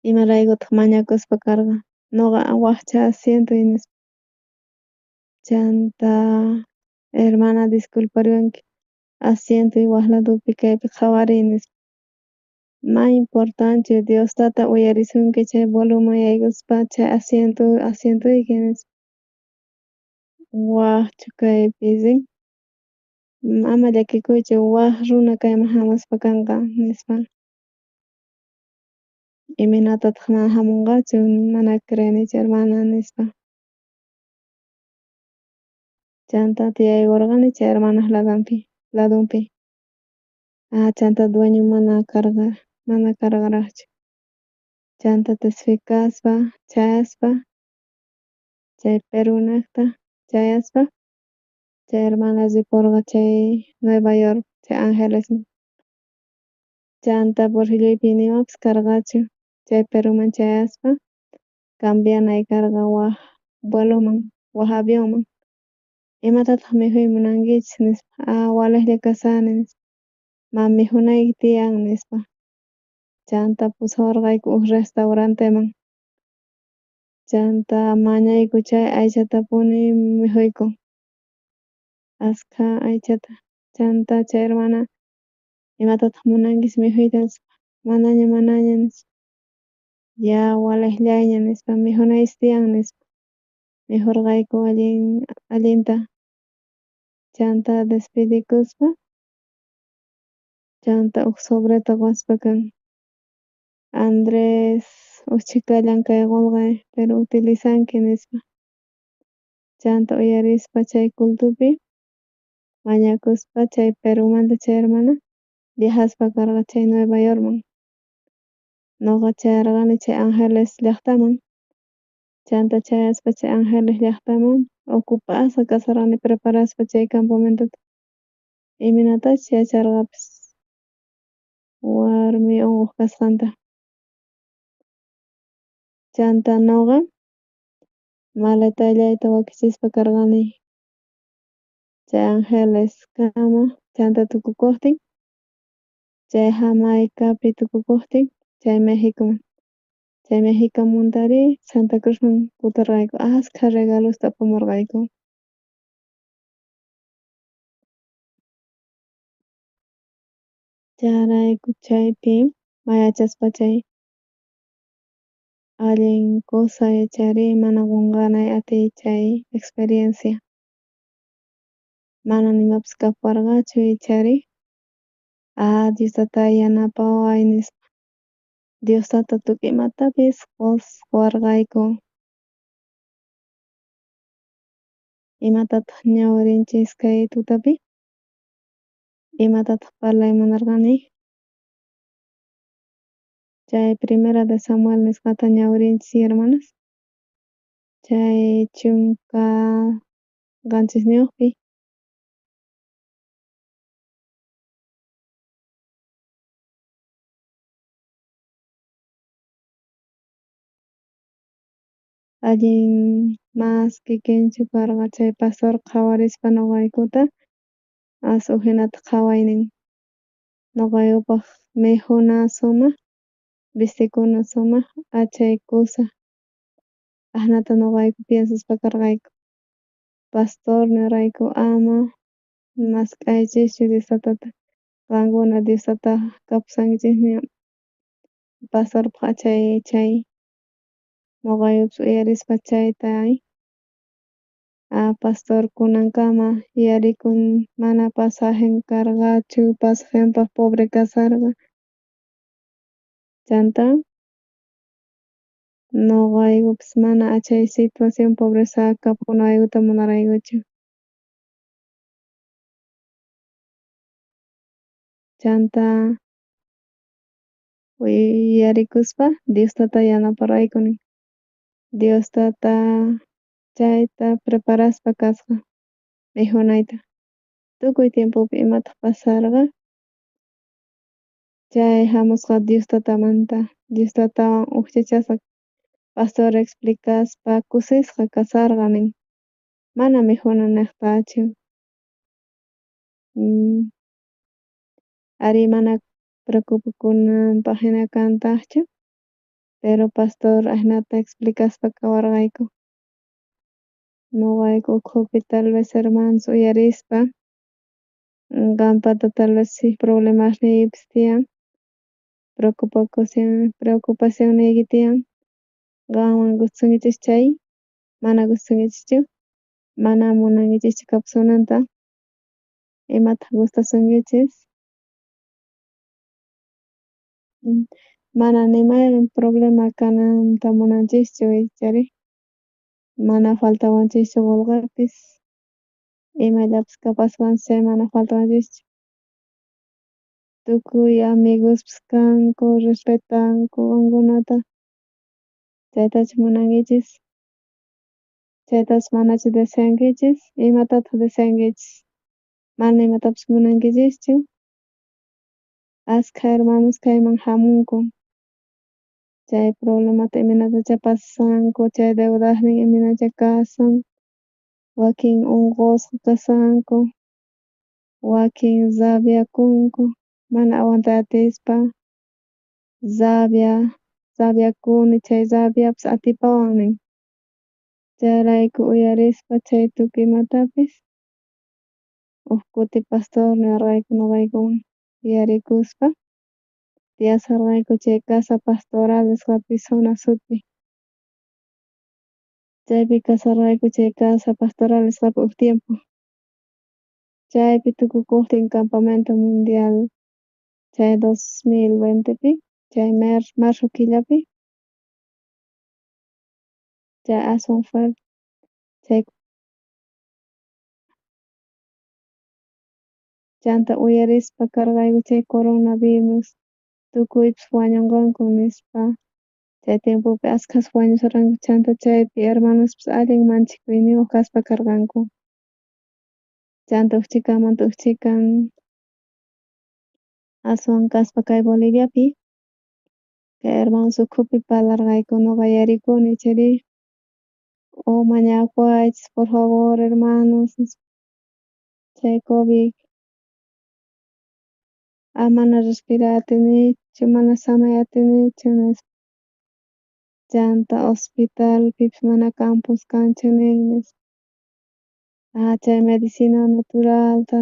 Speaker 8: Imaraykutaq mañakuspa karqa. Noqa wajcha asientoy nispa. Chanta hermana disculpariwanki asientoy waj ladopi kaypi qhawariy nispa. Ma importante Dios tata uyarisunki chay vueloman yaykuspa chay asientoyki nispa. Wajchu kaypi rin. Ama llakikuychu waj runa kayman hamuspa kanqa nispa. Imaynatataq mana hamunqachu mana creenichu hermana nispa. Chanta tiyaykurqani chay hermanaj ladonpi. Chanta dueño mana karqaraqchu. Chanta testificaspa chayaspa chay Perunejta chayaspa chay hermana riporqa chay Nueva York chay Angelesman. Chanta bolsilloypi nimapis karqachu chay Peruman chayaspa cambianay karqa waj vueloman waj avionman. Imatataq mikhuy munankichis nispa. Walejlla kashani nispa. Ma mikhunayki tiyan nispa. Chanta pusawarqayku uj restauranteman. Chanta mañayku chay aychatapuni mikhuyku. Askha aychata. Chanta chay hermana imatataq munankichis mikhuyta nispa. Manaña manaña nispa. Ya walejllaña nispa mikhunaychis tiyan nispa. Mikhurqayku allinta. Chanta despedikuspa. Chanta uj sobreta qowaspa kan. Andrés uj chhikallan kay qolqe pero utilizanki nispa. Chanta uyarispa chay cultopi mañakuspa chay Perumanta chay hermana viajaspa karqa chay Nueva Yorkman. Noqa chayarqani chay Ángeles llajtaman. Chanta chayaspa chay Ángeles llajtaman ocupasqa kasharqani preparaspa chay campamentota. Imaynatachus yacharqapis warmi unquq kasqanta. Chanta noqa maletallayta wakichispa karqani chay Ángeles kama chanta tukukuqtin chay Jamaicapi tukukuqtin chay Mexicoman. Chay Mexicomantari Santa Cruzman kutirqayku askha regalosta apamurqayku. Chayrayku chaypi mayachaspa chay allin cosa chayri mana qonqanay atiy chay experiencia. Mana nimapis kapuwarqachu chayri Dios tatay yanapaway nispa. Dios Tata tukuy imatapis qowarqayku. Imatataj ñawirinchis kay tutapi? Imatataj parlay munarqani? Chay Primera de Samuel nisqata ñawirinchis, hermanas. Chay 17niyojpi. Allin mas kikinchu karqa chay pastor qhawarispa noqaykuta, as ujinata qhawaynin. Noqaykupaj mikhuna sumaj, vistikuna sumaj, achay kusa. Ajnata noqayku piensaspa karqayku. Pastor nirayku ama mask'aychischu Dios Tatata. Qankuna Dios Tata kapusankichisña. Pastorpaj achay chay. Noqaykupis uyarispa chayta pastor kunankama yuyarikun mana pasajen karqachu, pasajenpaj pobre kasharqa. Chanta noqaykupis mana achay situación pobreza kapunaykuta munaraykuchu. Chanta yuyarikuspa Dios Tata yanaparayku nin. Dios Tata chayta preparaspa kasqa mikhunayta. Tukuy tiempopi imataj pasarqa chay jamusqa Dios Tatamanta, Dios Tatawan ujchachasqa pastor explicaspa kusisqa kasarqa nin. Mana mikhuna nejtachu. Ari mana preocupakunanpaj jina kantajchu, pero pastor ajinata explicaspa kawarqayku. Noqayku ukhupi tal vez hermanos uyarispa qanpata tal vez problemasniykipis tiyan, preocupacionniyki tiyan, qanwan gustasunkichis chay, mana gustasunkichikchu, mana munankichischu kapusunanta, imataj gustasunkichis. Mana ni mayqen problema kananta munanchischu, ichari mana faltawanchischu qolqepis, imallapis kapaswanchis chay mana faltawanchischu. Tukuy amigospis kanku, respetanku qankunata. Chaytachu munankichis? Chaytachu manachu deseankichis? Imatataj deseankichis? Mana imatapis munankichischu? Askha hermanos kayman jamunku. Chay problemata imaynatacha pasanku, chay deudasnin imaynacha kasan, wakin onqosqa kasanku, wakin rabiakunku, mana aguantay atispa rabiakuni, chay rabiapis atipawan nin. Chayrayku uyarispa chay tukuy imatapis uj kuti pastor niwarqayku noqaykuwan yuyarikuspa tiyasharqayku chay casa pastoral nisqapi zona sudpi. Chaypi kasharqayku chay casa pastoral nisqapi uj tiempo. Chaypi tukukojtin campamento mundial chay 2020pi, chay marzo killapi, chay aswan fuerte chay chanta uyarispa karqayku chay coronavirus tukuypis wañonqanku nispa. Chay tiempopi askhas wañusharqanku, chanta chaypi hermanospis allin manchikuyniyoj kaspa karqanku. Chanta uj chhikamanta uj chhikan aswan kaspa kay Boliviapi kay hermanos ukhupi parlarqayku, noqa yuyarikuni chayri o mañakuwaychis por favor hermanos chay COVID mana respiray atinichu, mana samay atinichu nispa. Chanta hospitalpipis mana campos kanchu nin nispa. Chay medicina naturalta,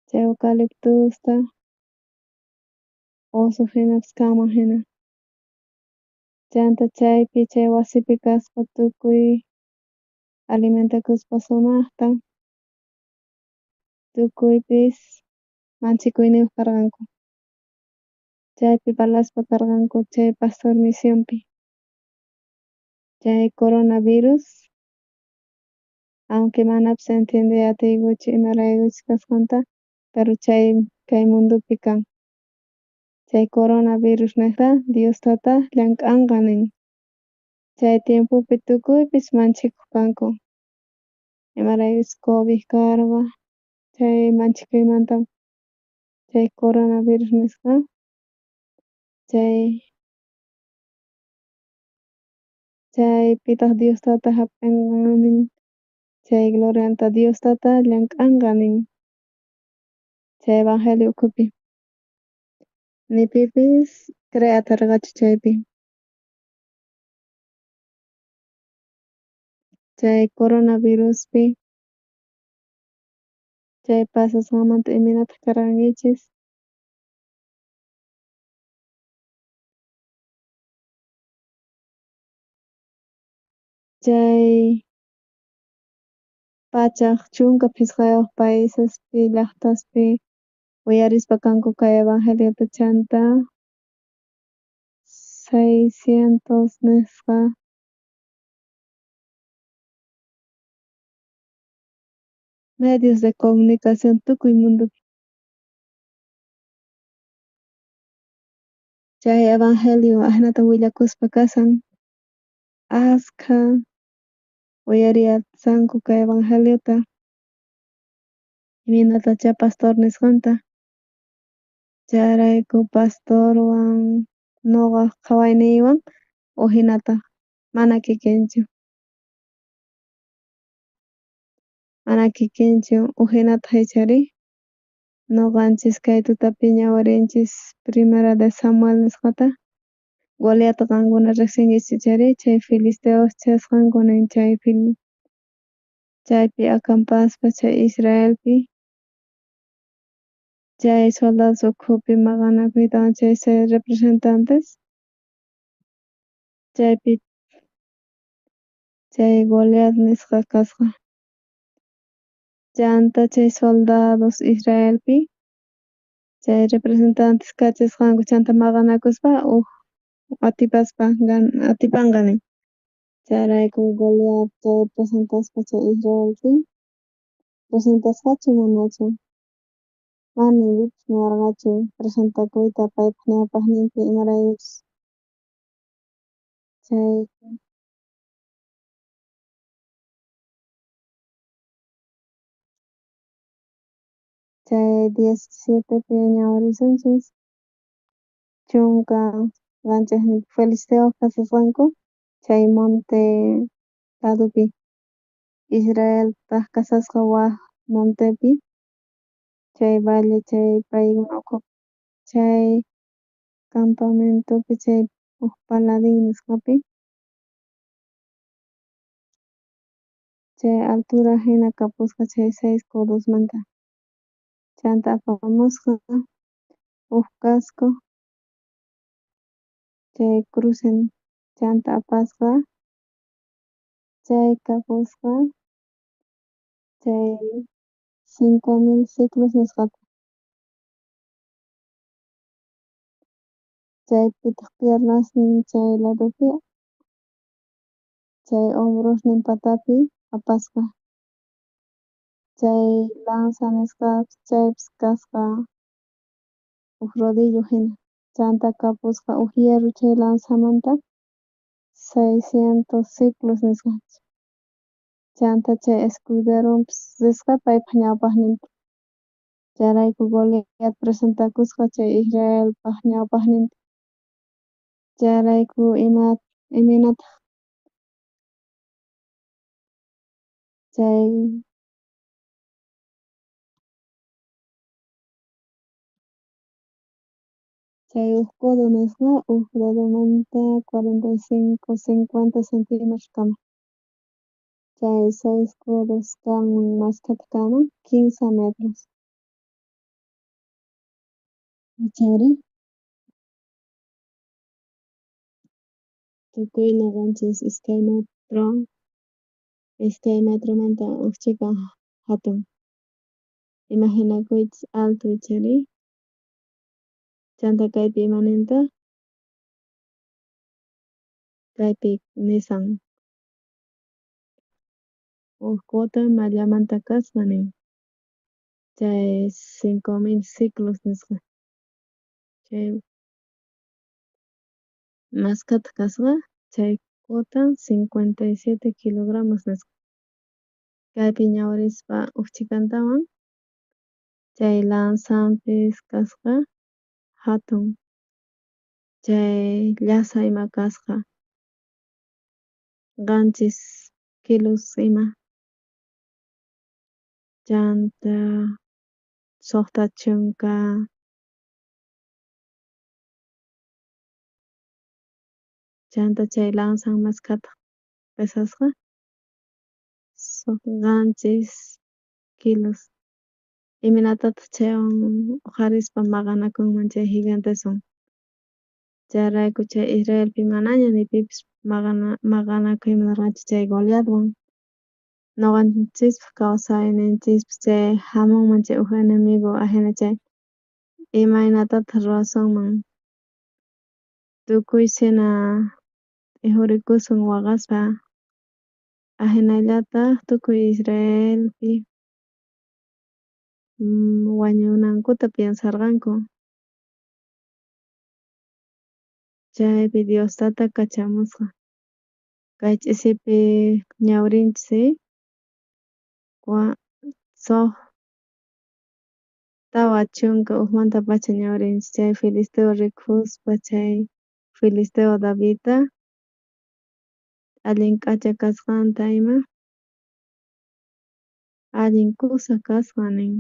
Speaker 8: chay eucaliptusta, oso jinapis kanman jina. Chanta chaypi chay wasipi kaspa tukuy alimentakuspa sumajta, tukuypis manchikuyniyoj karqanku. Chaypi parlaspa karqanku chay pastor misionpi. Chay coronavirus, aunque manapis entiendey atiykuchu imaraykuchus kasqanta, pero chay kay mundopi kan. Chay coronavirus nejta Dios tata llank'anqa nin. Chay tiempopi tukuypis manchikoj kanku. Imaraykuchus COVID karqa, chay manchikuymanta chay coronavirus nisqa chay chaypitaj Dios tata jap'enqa nin, chay glorianta Dios tata llank'anqa nin, chay evangelio ukhupi. Ni pipis creey aterqachu chaypi. Chay coronaviruspi chay pasasqanmanta imaynataj karqankichis. Chay 115 paisespi llajtaspi uyarispa kanku kay evangeliota chanta 600 nisqa medios de comunicación tukuy mundopi. Chay evangelio ajinata willakuspa kasan askha uyariyasanku kay evangeliota imaynatachá pastor nisqanta. Chayrayku pastorwan noqaj qhawayniywan ujinataj mana kikinchu. Mana kikinchu ujinataj ichari noqanchis kay tutapi ñawirinchis primera de Samuel nisqata. Goliat qankuna riqsinkichis ichari chay filisteos chasqanku nin chay chaypi acampaspa chay Israelpi chay soldados ukhupi maqanakuytawan chay representantes chaypi chay Goliat nisqa kasqa. Chanta chay soldados Israelpi chay representantes kachasqanku chanta maqanakuspa uj atipaspa atipanqa nin. Chayrayku Goliat chay presentaspa chay Israelpi presentasqachu manachu. Mana pipis niwarqachu presentakuyta paypaj ñawpajninpi imaraykuchus chay chay 17pi ñawirisunchis 17 filisteos kasasqanku chay monte ladopi Israeltaj kasasqa waj montepi chay valle chay paykuna ukhupi chay campamentopi chay uj paladín nisqapi chay altura jina kapusqa chay 6 codosmanta chanta apamusqa uj casco chay crucen chanta apasqa chay kapusqa chay 5000 siclos nisqata chaypitaj piernasnin chay ladopi chay hombrosnin patapi apasqa chay lanza nisqa chaypis kasqa uj rodillo jina chanta kapusqa uj hierro chay lanzamanta 600 siclos nisqa chanta chay escuderonpis risqa paypaj ñawpajninpi. Chayrayku Goliat presentakusqa chay Israelpaj ñawpajninpi. Chayrayku imaynataj chay chay uj codo nisqa uj dedomanta 45 50 centímetros kama. Chay 6 codos kanman mashkhataq kanman 15 metros. Ichari tukuy noqanchis 2 metro 2 metromanta uj chhika jatun. Imaginakuychis alto ichari. Chanta kaypi ima nintaj? Kaypi nisan uj cuota mallamanta kasqa nin chay 5000 siclos nisqa chay maskhataq kasqa chay cuota 57 kilogramos nisqa kaypi ñawirispa uj chhikantawan chay lanzampis kasqa jatun chay llasa ima kasqa 7 kilos ima chanta 60 chanta chay lanzan maskhataq pesasqa 7 kilos imaynatataq chaywan uqharispa maqanakunman chay giganteswan chayrayku chay Israelpi manaña ni pipis maqanakuy munarqanchu chay Goliatwan noqanchispaj kawsayninchispis chay jamunman chay uj enemigo ajina chay imaynatataq ruwasunman tukuysina t'ijurikusun waqaspa ajinallataj tukuy Israelpi wañunankuta piensarqanku chaypi Dios tata kachamusqa kay ch'isipi ñawirinchis 41mantapacha ñawirinchis chay filisteo rikuspa chay filisteo Davidta allin k'acha kasqanta ima allin kusa kasqa nin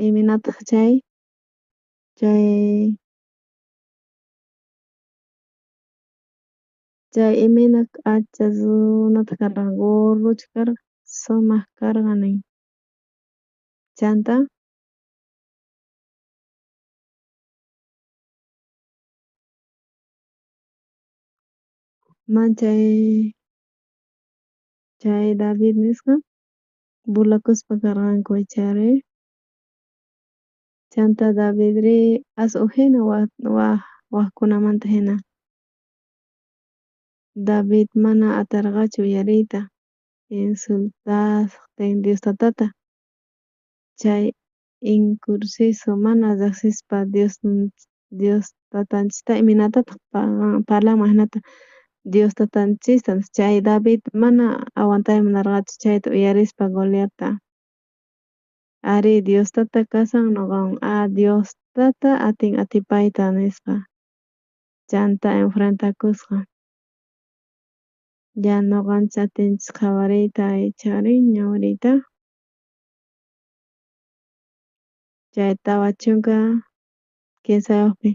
Speaker 8: imaynataq chay chay imayna k'acha runataq karqa gordochu karqa sumaq karqa nin chanta manchay chay David nisqa burlakuspa karqanku ichari chanta Davidri as ujina wajkunamanta jina David mana atarqachu uyariyta insultajtin Dios tatata chay incursiso mana rejsispa Dios tatanchista imaynatataq parlanman jinata Dios tatanchista chay David mana aguantay munarqachu chayta uyarispa Goliatta ari Dios tata kasan noqawan Dios tata atin atipayta nispa chanta enfrentakusqa ya noqanchis atinchis qhawariyta ichari ñawiriyta chay 43pi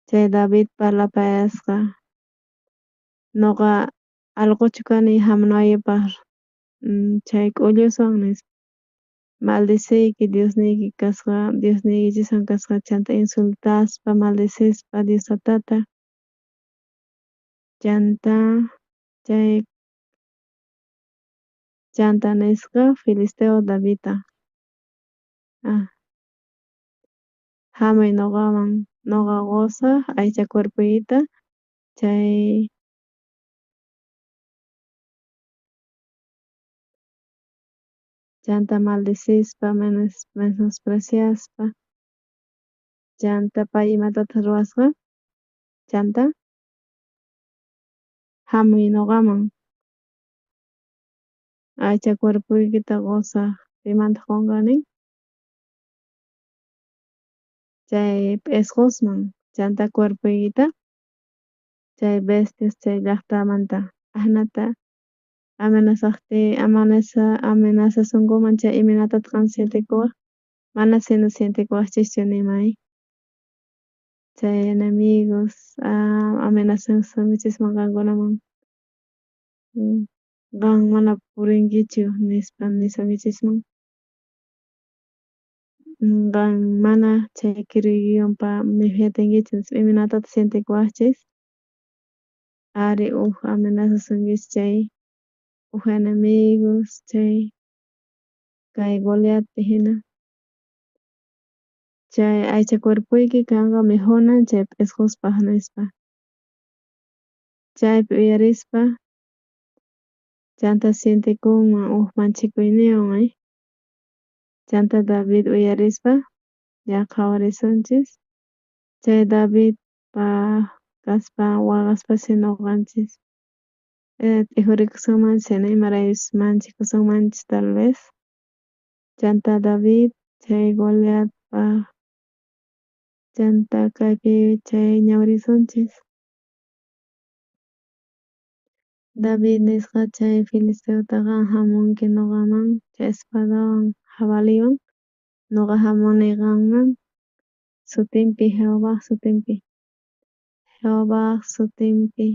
Speaker 8: chay David parlapayasqa noqa alqochu kani jamunaypaj chay k'ulluswan nispa maldeciyki Diosniyki kasqa Diosniykichiswan kasqa chanta insultaspa maldecispa Dios tatata chanta chay chanta nisqa filisteo Davidta jamuy noqaman noqa qosaj aycha cuerpoykita chay chanta maldecispa menospreciaspa chanta pay imatataq ruwasqa chanta jamuy noqaman aycha cuerpoykita qosaj pimantaq qonqa nin chay p'esqosman chanta cuerpoykita chay bestias chay llajtamanta ajinata amenazasunkuman chay imaynatataq qan sientekuwaj mana sino sientekuwajchischu nimay chay enemigos amenazasunkichisman qankunaman qan mana purinkichu nispa nisunkichisman qan mana chay kiruykiwan mikhuy atinkichu nispa imaynatataq sientekuwajchis ari uj amenazasunkichis chay uj enemigos chay kay Goliatpi jina. Chay aycha cuerpoyki kanqa mikhuna chay p'isqospaj nispa. Chaypi uyarispa chanta sientekunman uj manchikuyniywan Chanta David uyarispa ya qhawarisunchis chay Davidpa kaspa waqaspasi noqanchis t'ijurikusunmanchis imaraykuchus manchikusunmanchis tal vez. Chanta David chay Goliatpa chanta kaypi chay ñawirisunchis. David nisqa chay filisteotaqa hamunki noqaman chay espadawan jabaliwan noqa hamuni qanman sutinpi Jehová sutinpi Jehová sutinpi.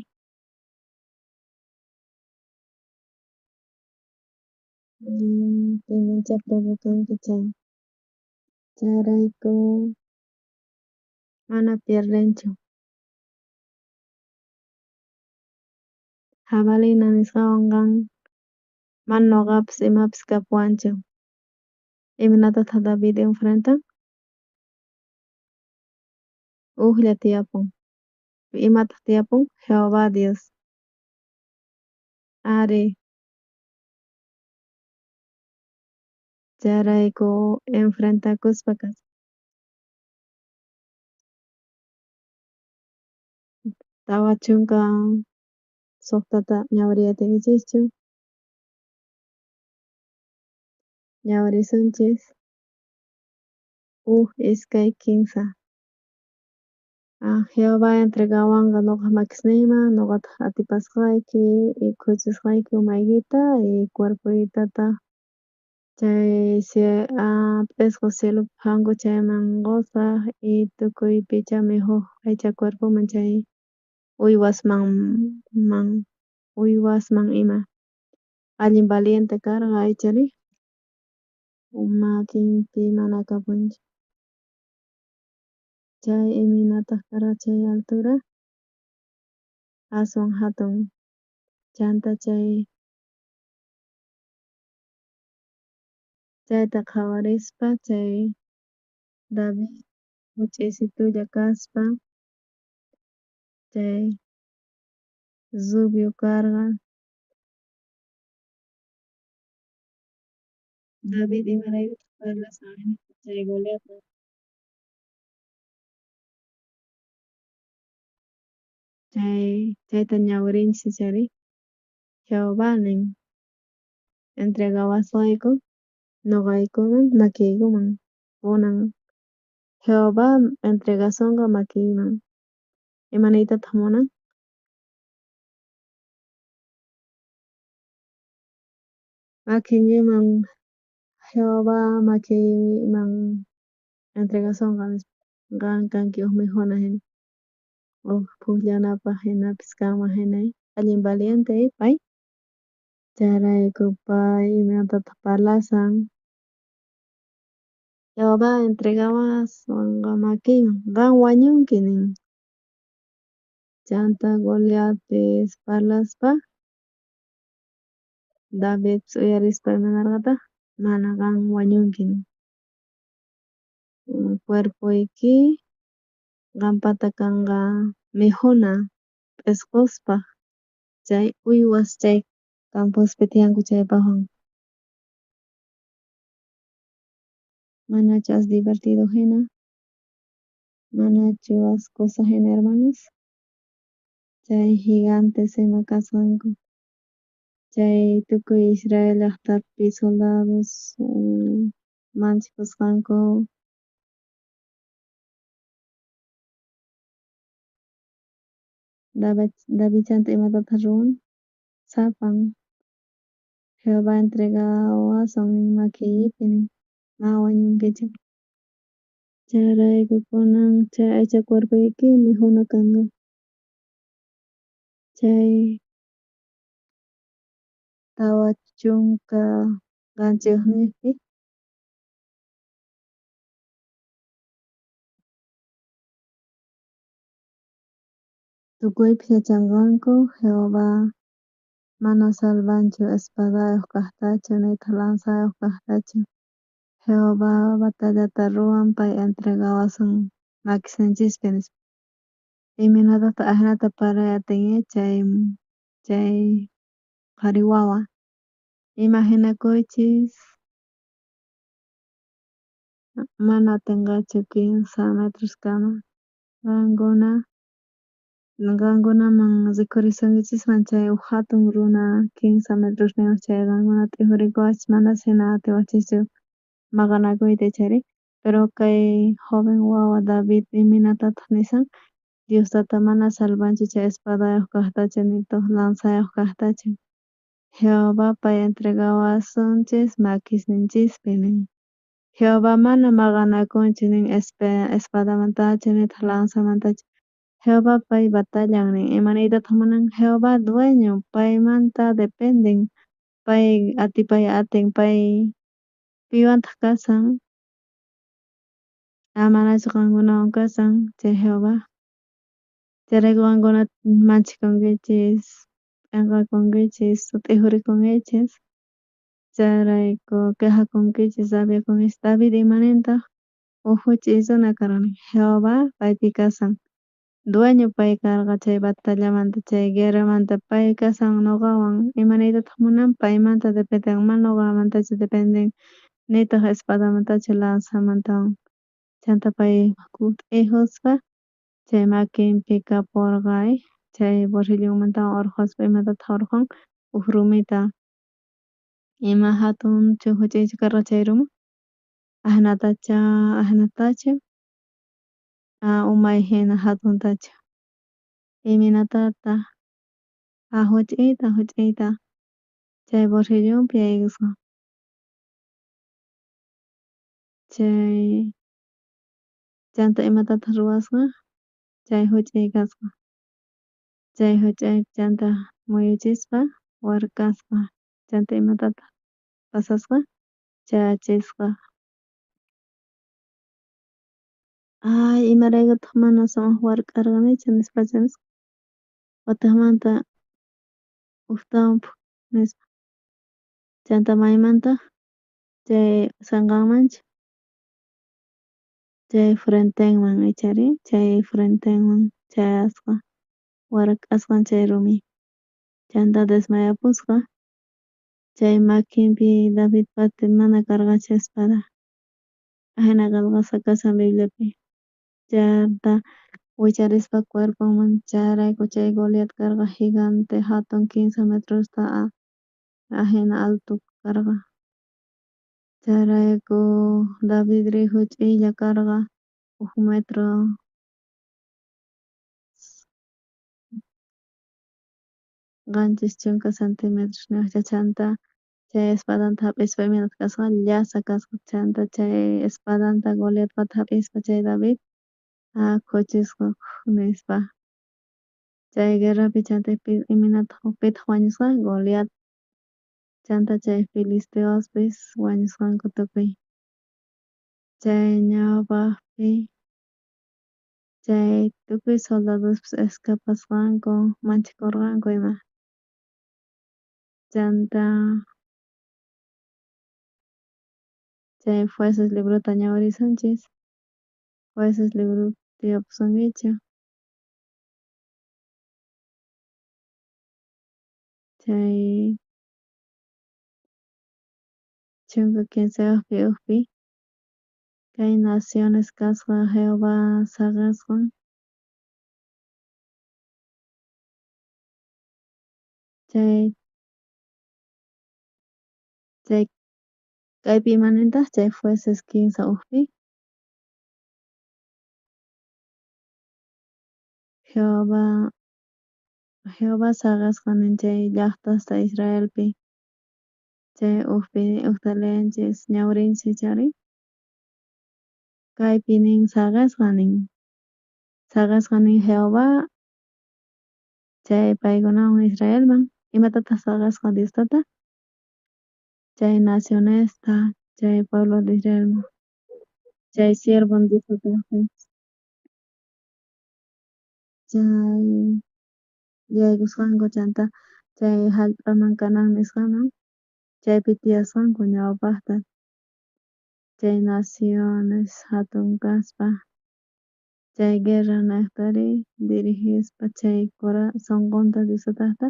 Speaker 8: Pimanchá provocanki chay chayrayku mana pierdenchu. Jabalina nisqawan qan mana noqapis imapis kapuwanchu. Imaynatataq David enfrentan? Ujlla tiyapun. Imataq tiyapun? Jehová Dios. Ari. Chayrayku enfrentakuspa kasqa. 46ta ñawiriy atiykichischu. Ñawirisunchis. 1, 2, 3. Jehová entregawanqa noqaj makisniyman noqataj atipasqayki y khuchusqayki umaykita y cuerpoykitataq chay p'isqos cielopi phanku chayman qosaj y tukuy pichá mikhuj aycha cuerpoman chay uywasman ima. Allin valiente karqa ichari makinpi mana kapunchu. Chay imaynataj karqa chay altura aswan hatun chanta chay chayta qhawarispa chay David huch'uysitulla kaspa chay rubio karqa. David imaraykutaq parlasqa ajinata chay Goliatwan. Chayta ñawirinchis ichari Jehová nin entregawasqayku noqaykuman makiykuman kunan Jehová entregasonqa makiyman. Imaniytataq munan? Makiykiman Jehová makiyman entregasonqa nispa. Qan kanki uj mikhuna hina uj pukllanapaj hinapis kanman hina allin valiente pay chayrayku pay imatataq parlasan Jehová entregawasqanqa makiyman qan wañunki nin. Chanta Goliatpis parlaspa Davidpis uyarispa imanarqataq mana qan wañunki nin. Cuerpoyki qampata kanqa mikhuna p'isqospaj chay uywas chay campospi tiyanku chaypajwan. Manachu as divertido hina? Manachu as kusa hina hermanos? Chay gigantes ima kasqanku. Chay tukuy Israel llaqtapi soldados manchikusqanku. David chanta imatataq ruwan? Sapan Jehová entregawasun makiykipi nin mana wañunkichu. Chayrayku kunan chay aycha cuerpoyki mikhuna kanqa. Chay 47niqpi tukuypis yachanqanku Jehová mana salvanchu espadayoj kajtachu nitaq lanzayoj kajtachu. Jehová batallata ruwan, pay entregawasun makisninchispi nispa. Imaynatataq ajinata parlayta atin chay qhari wawa. Imaginakuychis mana atinqachu kinsa metroskama qankuna qankunaman rikhurisunkichisman chay uj jatun runa kinsa metrosniyoj chay qankuna t'ijurikuwajchis manas jina atiwajchischu maqanakuyta ichari. Pero kay joven wawa David imaynatataj nishan Dios tata mana salvanchu chay espadayoj kajtachu nitaj lanzayoj kajtachu Jehová pay entregawasunchis makisninchispi nin. Jehová mana maqanakunchu nin espadamantachu nitaj lanzamantachu Jehová pay batallan nin. Ima niytataj munan Jehová dueño paymanta dependen pay atipay atin pay piwantaj kashan a manachu qankunawan kashan chay Jehová chayrayku qankuna manchikunkichis p'enqakunkichis t'ijurikunkichis chayrayku quejakunkichis rabiakunkichis. David ima nintaj uj juch'iy runa karqa Jehová paypi kashan dueño pay karqa chay batallamanta chay guerramanta pay kashan noqawan ima niytataj munan paymanta dependen mana noqamantachu dependen nitaj espadamantachu lanzamantawan chanta pay t'ijuspa chay makinpi kaporqa chay bolsillonmantawan orqhospa imatataj orqhon uj rumita ima jatunchu juch'uychu karqa chay rumi ajinatacha ajinatachu umay jina jatuntachu imaynatataj juch'uyta juch'uyta chay bolsillonpi yaykusqa chay chanta imatataj ruwasqa chay juch'uy kasqa chay juch'uypi chanta muyuchispa wark'asqa chanta imatataj pasasqa chayachisqa. Ay imaraykutaj mana sumaq wark'arqanichu nispacha nisqa watejmanta ujtawan nispa chanta maymantaj chay senqanmanchu chay frentenman ichari chay frentenman chayasqa wark'asqa chay rumi chanta desmayapusqa chay makinpi Davidpata mana karqachu espada ajina qhelqasqa kashan Bibliapi chanta wicharispa cuerponman chayrayku chay Goliat karqa gigante jatun kinsa metrosta ajina alto karqa chayrayku Davidri juch'uylla karqa uj metro 70 centimetrosniyojcha chanta chay espadanta jap'ispa imaynataj kasqa llasa kasqa chanta chay espadanta Goliatpata jap'ispa chay David khuchisqa nispa chay guerrapi chanta imaynataj pitaj wañusqa Goliat chanta chay filisteospis wañusqanku tukuy chay ñawpajpi chay tukuy soldadospis escapasqanku manchakorqanku ima chanta chay jueces librota ñawirisunchis jueces libropi tiyapusunkichu chay 13pi ujpi kay naciones kasqa Jehová saqesqan chay chay kaypi ima nintaj chay jueces 15 ujpi Jehová saqesqa nin chay llajtasta Israelpi chay ujpi ujta leenchis ñawirinchis ichari kaypi nin saqesqa nin saqesqa nin Jehová chay paykunawan Israelman imatataj saqesqa Dios tata chay nacionesta chay pueblo de Israelman chay siervon Dios tatapis chay yaykusqanku chanta chay jallp'aman Canaán nisqaman chaypi tiyasqanku ñawpajta. Chay naciones jatun kaspa chay guerra nejtari dirigispa chay sonqonta Dios tatajta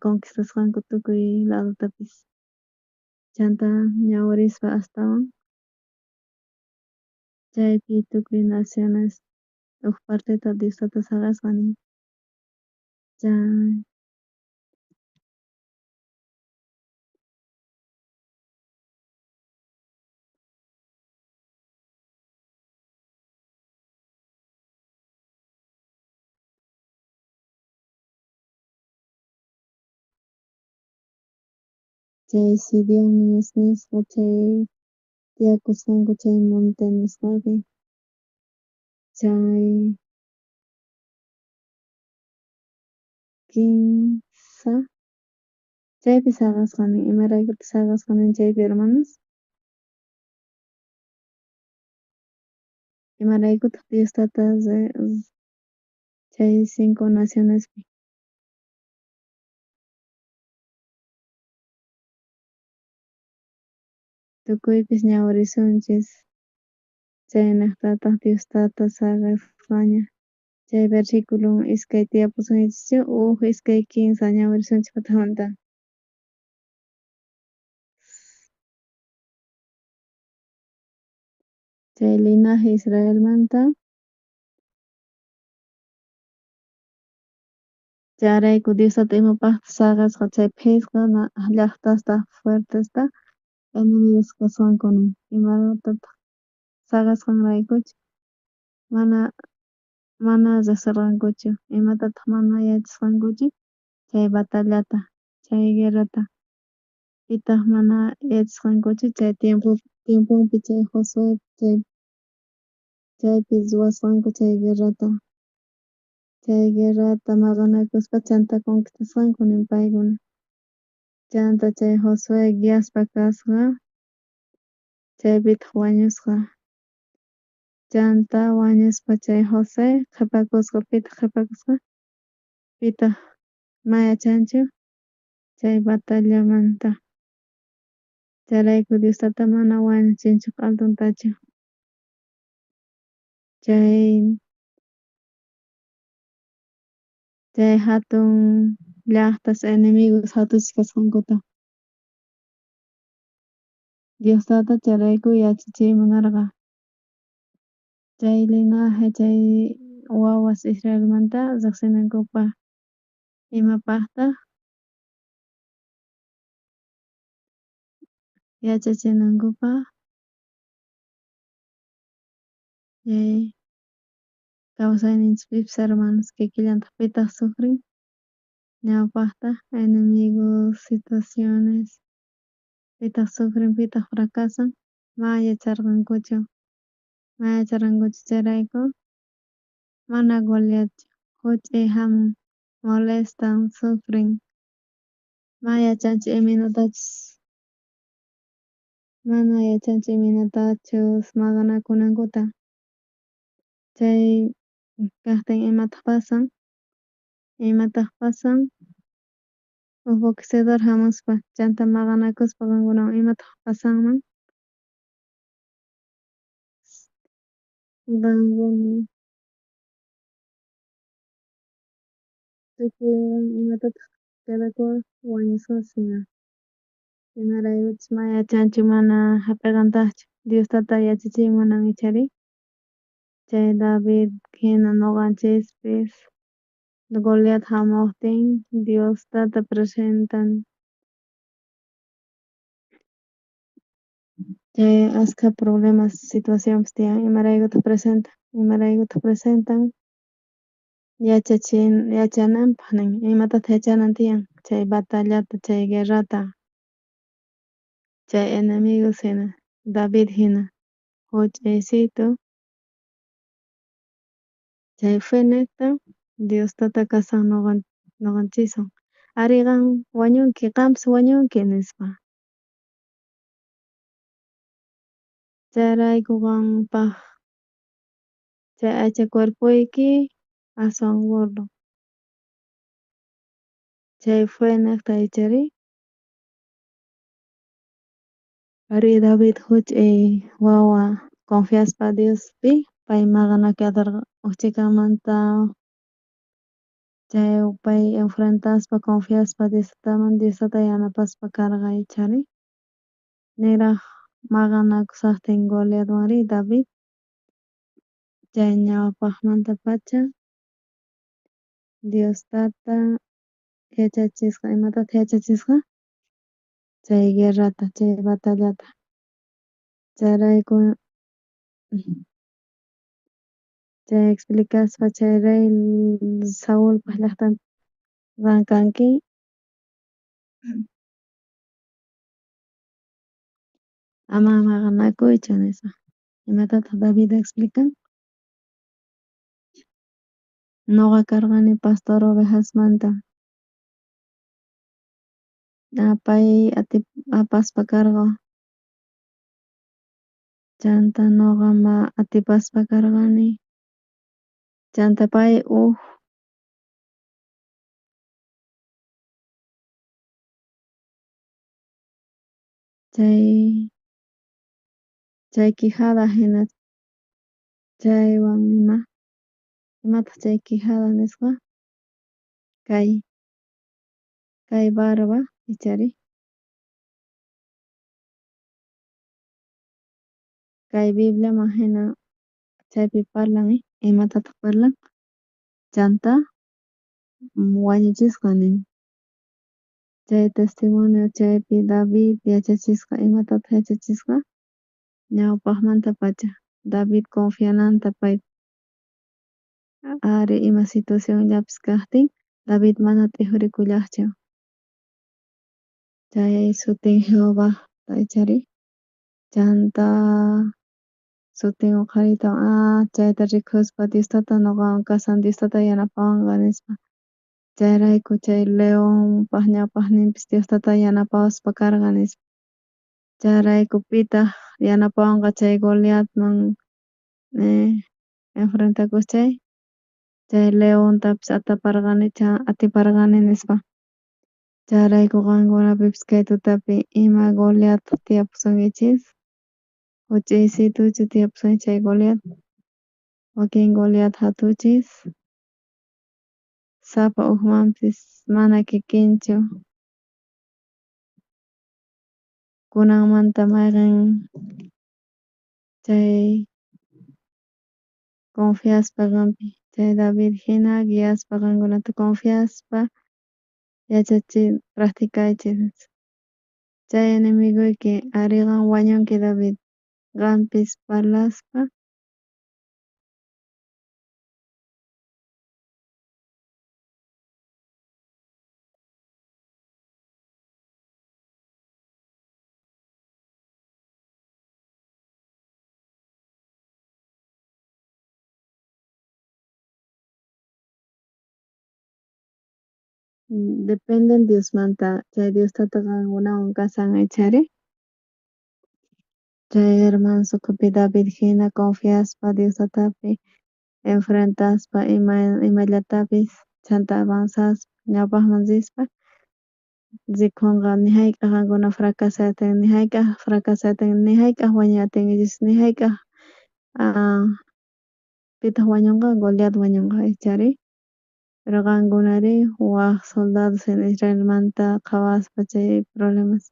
Speaker 8: conquistasqanku tukuy ladotapis chanta ñawirispa astawan chaypi tukuy naciones uj parteta Dios tata saqesqa nin chay. Chay Sidonios nisqa chay tiyakusqanku chay monte nisqapi chay kinsa chaypi saqesqa nin imaraykutaq saqesqa nin chaypi hermanos imaraykutaq Dios tata chay 5 nacionespi tukuypis ñawirisunchis chaynejtataj Dios tata saqesqaña chay versículo iskay tiyapusunchis uj iskay kinsa ñawirisunchis patamanta. Chay linaje Israelmanta chayrayku Dios tata imapajtaj saqesqa chay phisqa llajtasta fuertesta enemigos kasqanku nin imaraykutaj saqesqanraykuchu mana rejserqankuchu imatataj mana yachasqankuchu chay batallata chay guerrata pitaj mana yachasqankuchu chay tiempopi chay Josué chaypi ruwasqanku chay guerrata maqanakuspa chanta conquistasqanku nin paykuna chanta chay Josué guiaspa kasqa chaypitaj wañusqa chanta wañuspa chay José qhepakusqa pitaj qhepakusqa pitaj ma yachanchu chay batallamanta chayrayku Dios tata mana wañuchinchu q'altuntachu chay jatun llajtas enemigos jatuchis kasqankuta Dios tata chayrayku yachachiy munarqa chay linaje chay wawas Israelmanta rejsinankupaj imapajtaj yachachinankupaj kawsayninchispipis hermanos kikillantaj pitaj sufrin ñawpajta enemigos situaciones pitaj sufrin pitaj fracasan ma yacharqankuchu chayrayku mana Goliatchu juch'iy jamun molestan sufrin ma yachanchu imaynatachus mana yachanchu imaynatachus maqanakunankuta chay kajtin imataj pasan uj boxeador jamuspa chanta maqanakuspa qankunawan imataj pasanman qankuna tukuywan imatataj quedakuwaj wañusqas jina imaraykuchus mana yachanchu mana jap'eqantajchu Dios tata yachachiy munan ichari chay David jina noqanchispis Goliat jamojtin Dios tata presentan chay askha problemas situacionpis tiyan imaraykutaj presentan imaraykutaj presentan yachananpaj nin imatataj yachanan tiyan chay batallata chay guerrata chay enemigos jina David jina juch'uysitu chay fe nejta Dios tata kasan noqanchiswan ari qan wañunki qampis wañunki nispa chayrayku qanpaj chay aycha cuerpoyki aswan gordo chay fe nejta ichari. Arí, David juch'iy wawa confiaspa Diospi pay maqanakuy aterqa uj chhikamanta chay pay enfrentaspa confiaspa Dios tataman, Dios tata yanapaspa karqa ichari niraj maqanakushajtin Goliatwanrí David chay ñawpajmantapacha Dios tata yachachisqa. Imatataj yachachisqa? Chay guerrata, chay batallata. Chayrayku chay explicaspa chay rey Saulpaj llajtanpi qan kanki ama maqanakuychu nispa. Imatataj David explican? Noqa karqani pastor ovejasmanta. Pay apaspa karqa chanta noqa ma atipaspa karqani chanta pay uj chay chay quijada jina chaywan ima imataj chay quijada nisqa kay kay barba ichari kay Bibliaman jina chaypi parlan imatataj parlan chanta wañuchisqa nin chay testimonio chaypi David yachachisqa imatataj yachachisqa ñawpajmantapacha David confiananta paypi ari ima situacionllapis kajtin David mana t'ijurikullajchu chay sutin Jehová ichari chanta sutin oqhariytawan chayta rikuspa Dios tata noqawan kashan Dios tata yanapawanqa nispa chayrayku chay leonpaj ñawpajninpis Dios tata yanapawaspa karqa nispa chayrayku pitaj yanapawanqa chay Goliatman enfrentakus chay chay leontapis ataparqani atiparqani nispa chayrayku qankunapipis kay tutapi ima Goliat tiyapusunkichis juch'iysituchu tiyapusunki chay Goliat wakin Goliat jatuchis sapa ujmanpis mana kikinchu kunanmanta mayqen chay confiaspa qanpi chay David jina guiaspa qankunata confiaspa yachachi practicaychis chay enemigoyki ari qan wañunki David qanpis parlaspa Dependen Diosmanta chay Dios tata qankunawan kashan ichari chay hermanos ukhupi David jina confiaspa Dios tatapi enfrentaspa ima imallatapis chanta avanzaspa ñawpajman rispa rikhunqa ni jayk'aj qankuna fracasayta ni jayk'aj fracasayta ni jayk'aj wañuy atinkichis ni jayk'aj pitaj wañunqa Goliat wañunqa ichari pero qankunari waj soldados en Israelmanta qhawaspa chay problemas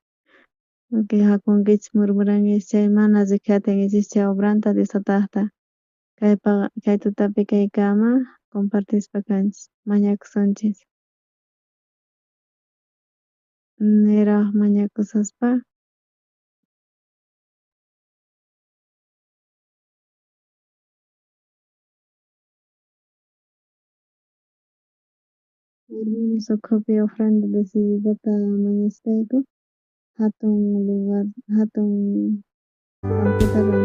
Speaker 8: quejakunkichis murmurankichis chay mana rikuy atinkichis chay obranta Dios tatajta kay tutapi kaykama compartispa kanchis mañakusunchis niraj mañakushaspa hermanos ukhupi ofrenda decididata mañasqayku jatun lugar jatun campota.